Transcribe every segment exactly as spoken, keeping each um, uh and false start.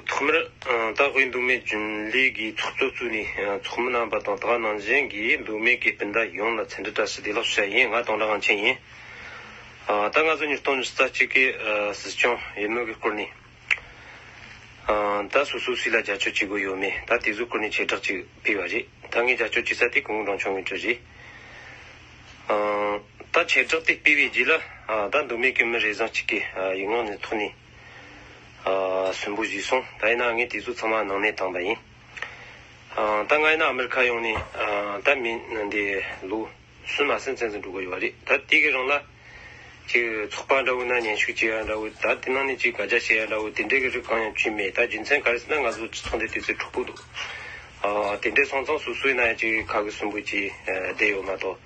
ཐོག་མར་ད་དབུས་མདོ་སྨད་རྒྱུན་ལས་ཀྱི་ཚོགས་གཙོ་བཙུགས་ནས་ཚོགས་མི་རྣམ་པ་དང་དེ་ག་ནང་བཞིན་གྱི་མདོ་སྨད་ཀྱི་སྤུན་ཟླ་ཡོངས་ལ་འཚམས་འདྲི་བཀྲ་ཤིས་བདེ་ལེགས་ཞུ་ཡ་ཡིན། ང་དོན་གྲུབ་དབང་ཆེན་ཡིན། ད་ང་ཚོ་ཉིས་སྟོང་ཉི་ཤུ་རྩ་གཅིག་གི་སྲིད་སྐྱོང་ཡིན་ནོ་གི་སྐོར་ནས། ད་སོ་སོ་སུ་ལ་རྒྱབ་སྐྱོར་བྱེད་དགོས་ཡོད་མེད་ད་དེ་ཚོའི་སྐོར་ནས་ཆེད་བསྒྲགས་ཅིག་སྤེལ་བ་རེད། ད་ངས་རྒྱབ་སྐྱོར་བྱེད་ས་དེ་སྐུ་ངོ་འབྲོང་ཆུང་དངོས་གྲུབ་རེད། ད་ཆེད་བསྒྲགས་དེ་སྤེལ་བའི་རྗེས་ལ་ད་མདོ་སྨད་ཀྱི་མི་རེ་ཟུང་གཅིག་གིས་ཡིག་ངག་ནས་ཐོག་ནས་གསོན་པོ་བཞེས་སོང་། ད་ཡིན་ན་ངས་དེ་ཚོ་ཚང་མ་ནང་ནས་བཏང་པ་ཡིན། ད་ང་ཡིན་ན་ཨ་མེ་རི་ཁ་ཡོང་ནས་ད་མི་འདི་ལོ་གསུམ་མ་ཟིན་ཙམ་ཟིན་འགྲོ་གི་ཡོད་པ་རེད། ད་དེ་གི་རིང་ལ་ཅིག་ཚོགས་པ་འདྲ་བོ་ན་སྙན་ཞུ་བྱེད་ཡ་འདྲ་བོ་ད་དེ་ནང་ནས་ཅིག་བཀའ་རྒྱ་བཤད་ཡ་འདྲ་བོ་དེ་འདྲའི་གི་རིགས་གང་ཡང་བྱས་མེད། ད་རྒྱུ་མཚན་ག་རེ་ཟེར་ན་ང་ཚོ་སྤྱི་ཚོགས་འདི་དུས་ཚོད་འཁྲུག་པོ་འདུག་དེ་འདྲའི་སོང་ཙང་སོ་སོའི་ནང་ཡང་ཅིག་ཁ་གི་གསོན་པོ་ཅིག་བསྡད་ཡོད་མ་གཏོགས་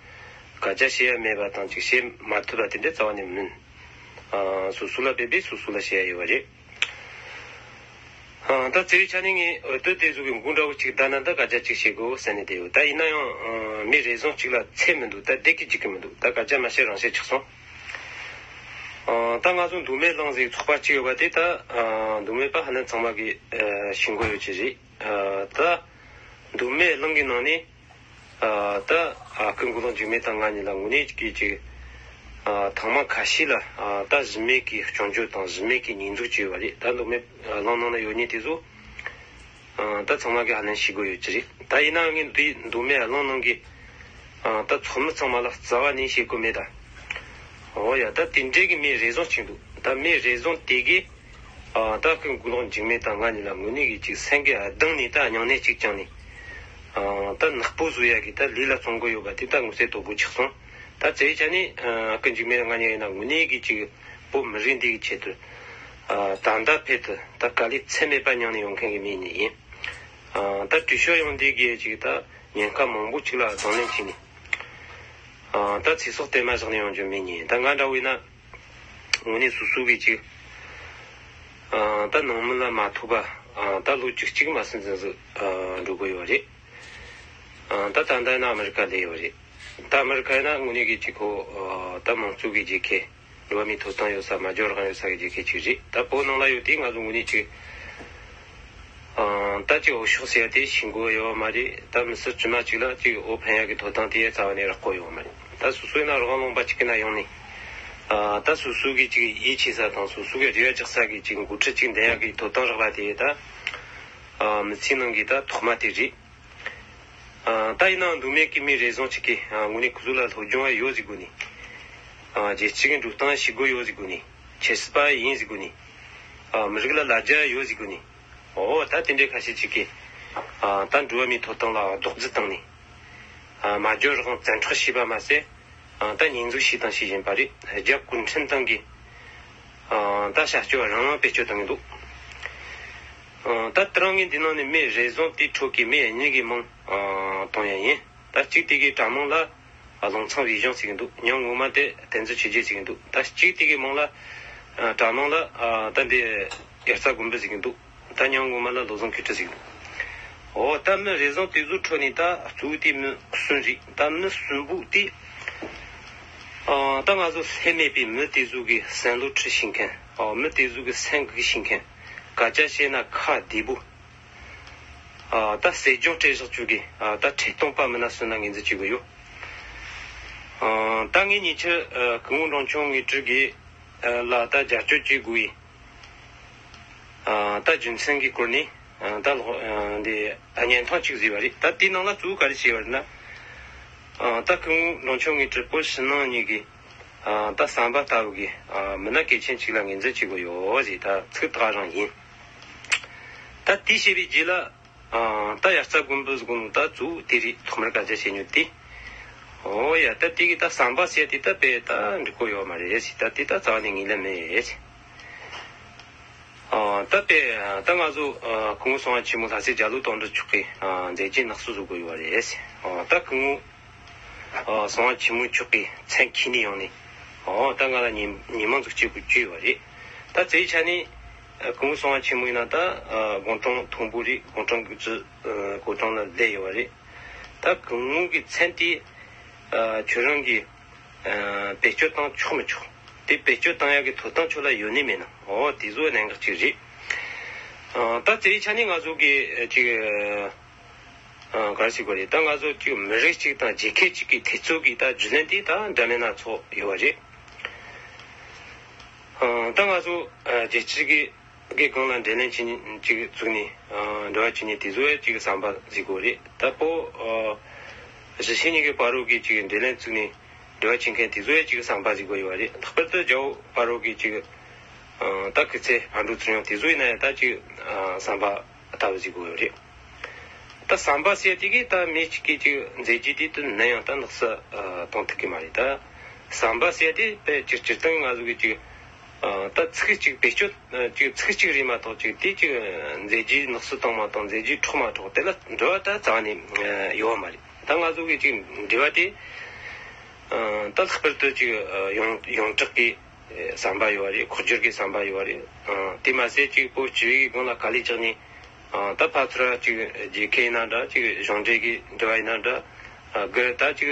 བཀའ་རྒྱ་བཤད་ཡ་མེད་པ་དང་ཅིག་བཤད་མ་ཐུབ་པ་དེ་འདྲ་རྩ་བ་ནས་མིན། སོ་སོ་ལ་དཔེ་དཔེ་སོ་སོ་ལ་བཤད་ཡ་ཡོད་པ་རེད། ད་བརྩེ་བའི་ཆ་ནས་ངས་འོས་བསྡུ་དེ་ཚོ་གི་འགུ་འདྲ་བོ་གཅིག་བསྡད་ན་ད་བཀའ་རྒྱ་གཅིག་བྱེད་དགོས་ཟེར་ནས་བསྡད་ཡོད། ད་ཡིན་ན་ཡང་མི་རེ་ཟུང་གཅིག་ལ་ཚད་མི་འདུག་ད་བསྡད་ཀྱི་འཇུག་གི་མི་འདུག་ད་བཀའ་རྒྱ་མ་བཤད་རང་བཤད་ཆགས་སོང་། ད་ང་ཚོ་མདོ་སྨད་གླིང་ཟེར་ཚོགས་པ་གཅིག་ཡོད་པ་དེ་ད་མདོ་སྨད་པ་ཧ་ལམ་ཚང་མ་གི་ཤེས་མཁོ་ཡོད་ཀྱི་རེད། ད་མདོ་སྨད་གླིང་གི་ནང་ནས། ད་ཨ་ཁུ་མགོ་ལོག་འཇིགས་མེད་དང་ང་གཉིས་ལ་དངོས་གནས་ཀྱི་ཅིག་ཐེངས་མ་ཁ་ཤས་ལ་ད་གཞི་མེད་ཀྱི་སྐྱོན་བརྗོད་དང་གཞི་མེད་ཀྱི་ཉེས་འཛུགས་བྱས་པ་རེད། ད་མདོ་སྨད་གླིང་ནང་ན་ཡོད་མཁན་དེ་ཚོ་ད་ཚང་མ་གིས་ཧ་ལམ་ཤེས་དགོས་ཡོད་ཀྱི་རེད། ད་ཡིན་ནའང་ངས་འདི་མདོ་སྨད་གླིང་ནང་གི་ད་ཚོགས་མི་ཚང་མ་ལ་རྩ་བ་ནས་བཤད་དགོས་མེད་ད། འོ་ཡ་ད་དེ་འདྲའི་གི་མི་རེ་ཟུང་ཅིག་འདུག་ད་མི་རེ་ཟུང་དེ་གིས། ད་ཁོས་མགོ་ལོག་འཇིགས་མེད་དང་ང་གཉིས་ལ་དངོས་གནས་ཀྱི་ཅིག་སེམས་ཀྱི་གདིང་ནས་ད་སྙིང་ནད་ཅིག་བཅངས་ནས། ད་ནག་པོ་བཟོ་ཡ་གི་ད་ལས་ལ་བརྩོན་གི་ཡོད་པ་དེ་ད་མངོན་གསལ་དོད་པོ་ཆགས་སོང་། ད་བརྩེ་བའི་ཆ་ནས་ཁོས་འཇིགས་མེད་ང་གཉིས་ཡིན་ན་དངོས་གནས་ཀྱི་ཅིག་བོད་མི་རིགས་འདི་གི་ཆེད་དུ། ད་ལྟ་ཕེབས་དུ་ད་དཀའ་ལས་ཚད་མེད་པ་མྱངས་ནས་ཡོང་མཁན་གི་མི་ཡིན། ད་དྲི་ཤོད་ཡོང་དུས་གི་ཅིག་ད་ཉེན་ཁ་མང་པོ་ཅིག་ལ་གདོང་ལེན་བྱས་ནས། ད་ཚེ་སྲོག་གཏན་མ་བཞག་ནས་ཡོང་རྒྱུ་མི་ཡིན། ད་ང་འདྲ་བོ་ཡིན་ན། དངོས་གནས་སོ་སོ་གིས་ཅིག་ད་ནང་མི་ལ་མ་ཐུག་པ་ད་ལོ་བཅུ་གཅིག་མ་ཟིན་ཙམ་ཟིག་འགྲོ་གི་ཡོད་རེད། ད་ད་ལྟ་ཡིན་ན་ཨ་མི་རི་ཀ་བསྡད་ཡོད་རེད། ད་ཨ་མི་རི་ཀ་ཡིན་ན་དངོས་གནས་ཀྱི་ཅིག་ཁོ་ད་མང་གཙོ་གི་རྒྱལ་ཁབ་འགྲོ་བ་མིའི་ཐོབ་ཐང་ཡོད་ས་མ་འཇོག་རང་ཡོད་ས་གི་རྒྱལ་ཁབ་ཅིག་རེད། ད་བོད་ནང་ལ་ཡོད་དུས་ང་ཚོ་དངོས་གནས་ཅིག་ད་ཅིག་འོས་ཤོག་ཟེར་ཡ་དེ་ཤེས་དགོས་ཡོད་མ་རེད། ད་མི་སེར་དཀྱུས་མ་ཅིག་ལ་ཅིག་འོས་འཕེན་ཡ་གི་ཐོབ་ཐང་དེ་ཡ་རྩ་བ་ནས་རག་གོ་ཡོད་མ་རེད། ད་སོ་སོའི་ནང་རང་དབང་ལུང་པ་ཅིག་གི་ནང་ཡོང་ནས། ད་སོ་སོ་གི་ཅིག་ཡིད་ཆེས་ས་དང་སོ་སོ་གི་རེ་བ་རྒྱག་ས་གི་ཅིག་འགོ་ཁྲིད་ཅིག་འདེམ་ཡ་གི་ཐོབ་ཐང་རག་པ་དེ་ད་མི་ཚེའི་ནང་གི་ད་ཐོག་མ་དེ་རེད། ད་ཡིན་ནའང་མདོ་སྨད་ཀྱི་མི་རེ་ཟུང་ཅིག་གིས་དངོས་གནས་ཁོ་ཚོ་ལ་སློབ་སྦྱོང་ཡོད་ཟེར་དགོས་ནི། རྒྱལ་སྤྱི་གི་འགྲོ་སྟངས་ཤེས་དགོས་ཡོད་ཟེར་དགོས་ནི། ཆབ་སྲིད་པ་ཡིན་ཟེར་དགོས་ནི། མི་རིགས་ལ་ལ་རྒྱ་ཡོད་ཟེར་དགོས་ནི། འོ་ད་དེ་འདྲའི་ཁ་ཤས་ཅིག་གིས་ད་འགྲོ་བ་མིའི་ཐོབ་ཐང་ལ་རྡོག་རྫིས་བཏང་ནས། མ་འཇོན་རང་བཙན་འཕྲོག་བྱས་པ་མ་ཟད། ད་ཉེས་འཛུགས་བྱས་དང་བྱེད་བཞིན་པ་རེད། རྒྱ་གུང་ཁྲན་ཏང་གིས་ད་བྱ་སྤྱོད་རང་དབང་བེད་སྤྱོད་བཏང་གི་འདུག་ད་དེ་རིང་ངས་འདི་ནང་ནས་མི་རེ་ཟུང་དེའི་ཁྲོད་ཀྱི་མི་གཉིས་ཀྱི་མིང་གཏོང་ཡ་ཡིན། ད་གཅིག་དེ་གའི་དྲ་མིང་ལ་ལུང་ཚང་བི་ཞང་ཟེར་གྱི་འདུག་ཉམས་ངོ་མ་དེ་བསྟན་འཛིན་ཆོས་རྒྱལ་ཟེར་གྱི་འདུག་ད་གཅིག་དེ་གའི་མིང་ལ་དྲ་མིང་ལ་ད་འདི་དབྱར་རྩྭ་དགུན་འབུ་ཟེར་གྱི་འདུག་ད་ཉམས་ངོ་མ་ལ་བློ་བཟང་མཁས་གྲུབ་ཟེར་གྱི་འདུག་འོ་ད་མི་རེ་ཟུང་དེ་ཚོའི་ཁྲོད་ནས་ད་གཙོ་བོ་དེ་མི་གསུམ་རེད། ད་མི་གསུམ་པོ་དེ་ད་ང་ཚོ་ལྷད་མེད་པའི་མི་དེ་ཚོ་གི་བསམ་བློ་ཁྲིད་ཤེས་མཁན། མི་དེ་ཚོ་གི་སེམས་འགུག་ཤེས་མཁན། སྐད་ཆ་བཤད་ན་ཁ་བདེ་པོ། ད་སྲིད་སྐྱོང་སྤྲད་བཞག་ཆོག་གི་ད་ཁྲི་སྟོང་པ་མིན་ན་སུན་ན་ངོས་འཛིན་བྱེད་དགོས་ཡོད། ད་ངས་ཉེ་ཆར་སྐུ་ངོ་འབྲོང་ཆུང་དངོས་གྲུབ་ཀྱི་ལ་ད་རྒྱབ་སྐྱོར་བྱེད་དགོས་ཡིན། ད་རྒྱུ་མཚན་གྱི་སྐོར་ནས་ད་ལོག་འདི་བརྙན་ཐུང་གཅིག་བཟོས་པ་རེད། ད་དེའི་ནང་ལ་གཙོ་བོ་ག་རེ་བྱས་པ་རེད་ན། ད་སྐུ་ངོ་འབྲོང་ཆུང་དངོས་གྲུབ་བོད་ཕྱི་ནང་གཉིས་ཀྱི་ད་བསམ་པ་ལྟ་བུ་གི་མི་སྣ་གལ་ཆེན་གཅིག་ལ་ངོས་འཛིན་བྱེད་དགོས་ཡོད་ཟེར་ད་ཚིག་ཐག་རང་ཡིན། ད་དེ་བཤད་པའི་རྗེས་ལ། ད་དབྱར་རྩྭ་དགུན་འབུ་ཟེར་གོ་ནོ་ད་གཙོ་བོ་དེ་རེད། ཐོག་མར་སྐད་ཆ་བཤད་ཉོ་དེ། འོ་ཡ་ད་དེ་གི་ད་བསམ་པ་ཟེར་དེ་ད་དཔེ་ད་འགྲིག་གོ་ཡོད་མ་རེད་ཟེར། ད་དེ་ད་རྩ་བ་ནས་ངེས་ལེ་མེད་ཟེར། ད་དཔེ་ད་ང་ཚོ་སྐུ་ངོ་གསང་བ་ཆེན་མོ་ལྷ་སྲས་རྒྱ་ལོ་དོན་གྲུབ་མཆོག་གི་མཛད་རྗེས་ནག་སུ་བཟོ་གོ་ཡོད་རེད་ཟེར། ད་སྐུ་ངོ་གསང་བ་ཆེན་མོ་མཆོག་གི་མཚན་འཁྱེར་ནས་ཡོང་ནས། འོ་ད་ང་ལ་ཉི་ཉི་མ་འཛུགས་བྱེད་དགོས་བཅོས་ཡོད་རེད། ད་རྩ་བའི་ཆ་ནས་སྐུ་ངོ་གསང་བ་ཆེན་མོ་ཡིན་ན་ད་དགུང་གྲངས་མཐོན་པོ་རེད། དགུང་གྲངས་ཀྱི་ཚུལ་གོ་གྲངས་ལ་སླེབས་ཡོད་རེད། ད་སྐུ་ངོ་གི་མཚན་དེ་ཁྱོད་རང་གིས་བེད་སྤྱོད་བཏང་ཆོག་མི་ཆོག་དེ་བེད་སྤྱོད་བཏང་ཡག་གི་ཐོབ་ཐང་ཁྱོད་ལ་ཡོད་ནི་མེད་ན། འོ་དེ་ཚོ་གནད་འགག་ཅིག་རེད། ཨ། ད་དེའི་ཆ་ནས་ང་ཚོ་གི་ཅིག་ཨ། ག་རེ་ཟེར་དགོས་རེད། ད་ང་ཚོ་ཅིག་མི་རིགས་གཅིག་དང་རྒྱལ་ཁབ་གཅིག་གི་འཐབ་རྩོད་ཀྱི་ད་རྒྱུན་ལས་དེ་ད་འདྲ་མིན་སྣ་ཚོགས་ཡོད་པ་རེད། ཨ། ད་ང་ཚོ་ཨ་རྒྱལ་སྤྱི་གི་གི་སྒང་ལ་འབྲེལ་ལམ་བྱེད་མཁན་ཅིག་བཙུགས་ནས་ཨ་འབྲེལ་བ་བྱེད་མཁན་དེ་ཚོ་ཡང་ཅིག་ཟམ་པ་ཟེར་དགོས་རེད། ད་བོད་ཨ་གཞིས་བྱེས་གཉིས་ཀྱི་བར་རོ་གི་ཅིག་འབྲེལ་ལམ་བཙུགས་ནས་འབྲེལ་བ་བྱེད་མཁན་དེ་ཚོ་ཡང་ཅིག་ཟམ་པ་ཟེར་དགོས་ཡོད་པ་རེད། ལྷག་པར་དུ་རྒྱ་བོད་བར་རོ་གི་ཅིག་ཨ་ད་སྐུ་ཚེ་ཕར་འགྲོ་ཚུར་ཡོང་དེ་ཚོ་ཡིན་ན་ཡང་ད་ཅིག་ཨ་ཟམ་པ་ལྟ་བུ་ཟེར་དགོས་ཡོད་རེད། ད་ཟམ་པ་ཟེར་དེ་གིས་ད་མི་གཅིག་གིས་ཅིག་མཛད་རྗེས་དེ་དུས་ནམ་ཡང་ད་ནག་སུ་ཨ་གཏོང་ཐུབ་ཀྱི་མ་རེད། ད་ཟམ་པ་ཟེར་དེ་དཔེ་སྤྱིར་སྤྱིར་བཏང་ང་ཚོ་གི་ཅིག་ཨ་ད་ཚིག་གཅིག་བེད་སྤྱོད་ཅིག་ཚིག་གཅིག་རེད་མ་གཏོགས་ཅིག་དེ་ཅིག་མཛད་རྗེས་ནག་སུ་བཏང་མ་གཏོགས་མཛད་རྗེས་འཕྲོག་མ་འཕྲོག་དེ་ལ་འགྲོ་བ་ད་རྩ་བ་ནས་ཡོད་མ་རེད། ད་ང་ཚོ་གི་ཅིག་འབྲེལ་བ་དེ་ཨ་ད་ལྷག་པར་དུ་ཅིག་ཡོངས་ཡོངས་གྲགས་ཀྱི་ཟམ་པ་ཡོད་རེད། འཁོར་སྒྱུར་གྱི་ཟམ་པ་ཡོད་རེད། ཨ་དེ་མ་ཟད་ཅིག་བོད་སྤྱི་པའི་གི་སྒང་ལ་དཀའ་ལས་རྒྱག་ནས་ཨ་ད་ཕར་ཚུར་ཅིག་རྒྱལ་ཁབ་ཡིན་ན་འདྲ་ཅིག་གཞུང་འབྲེལ་གྱི་འབྲེལ་བ་ཡིན་ན་འདྲ་ཨ་སྒེར་ད་ཅིག་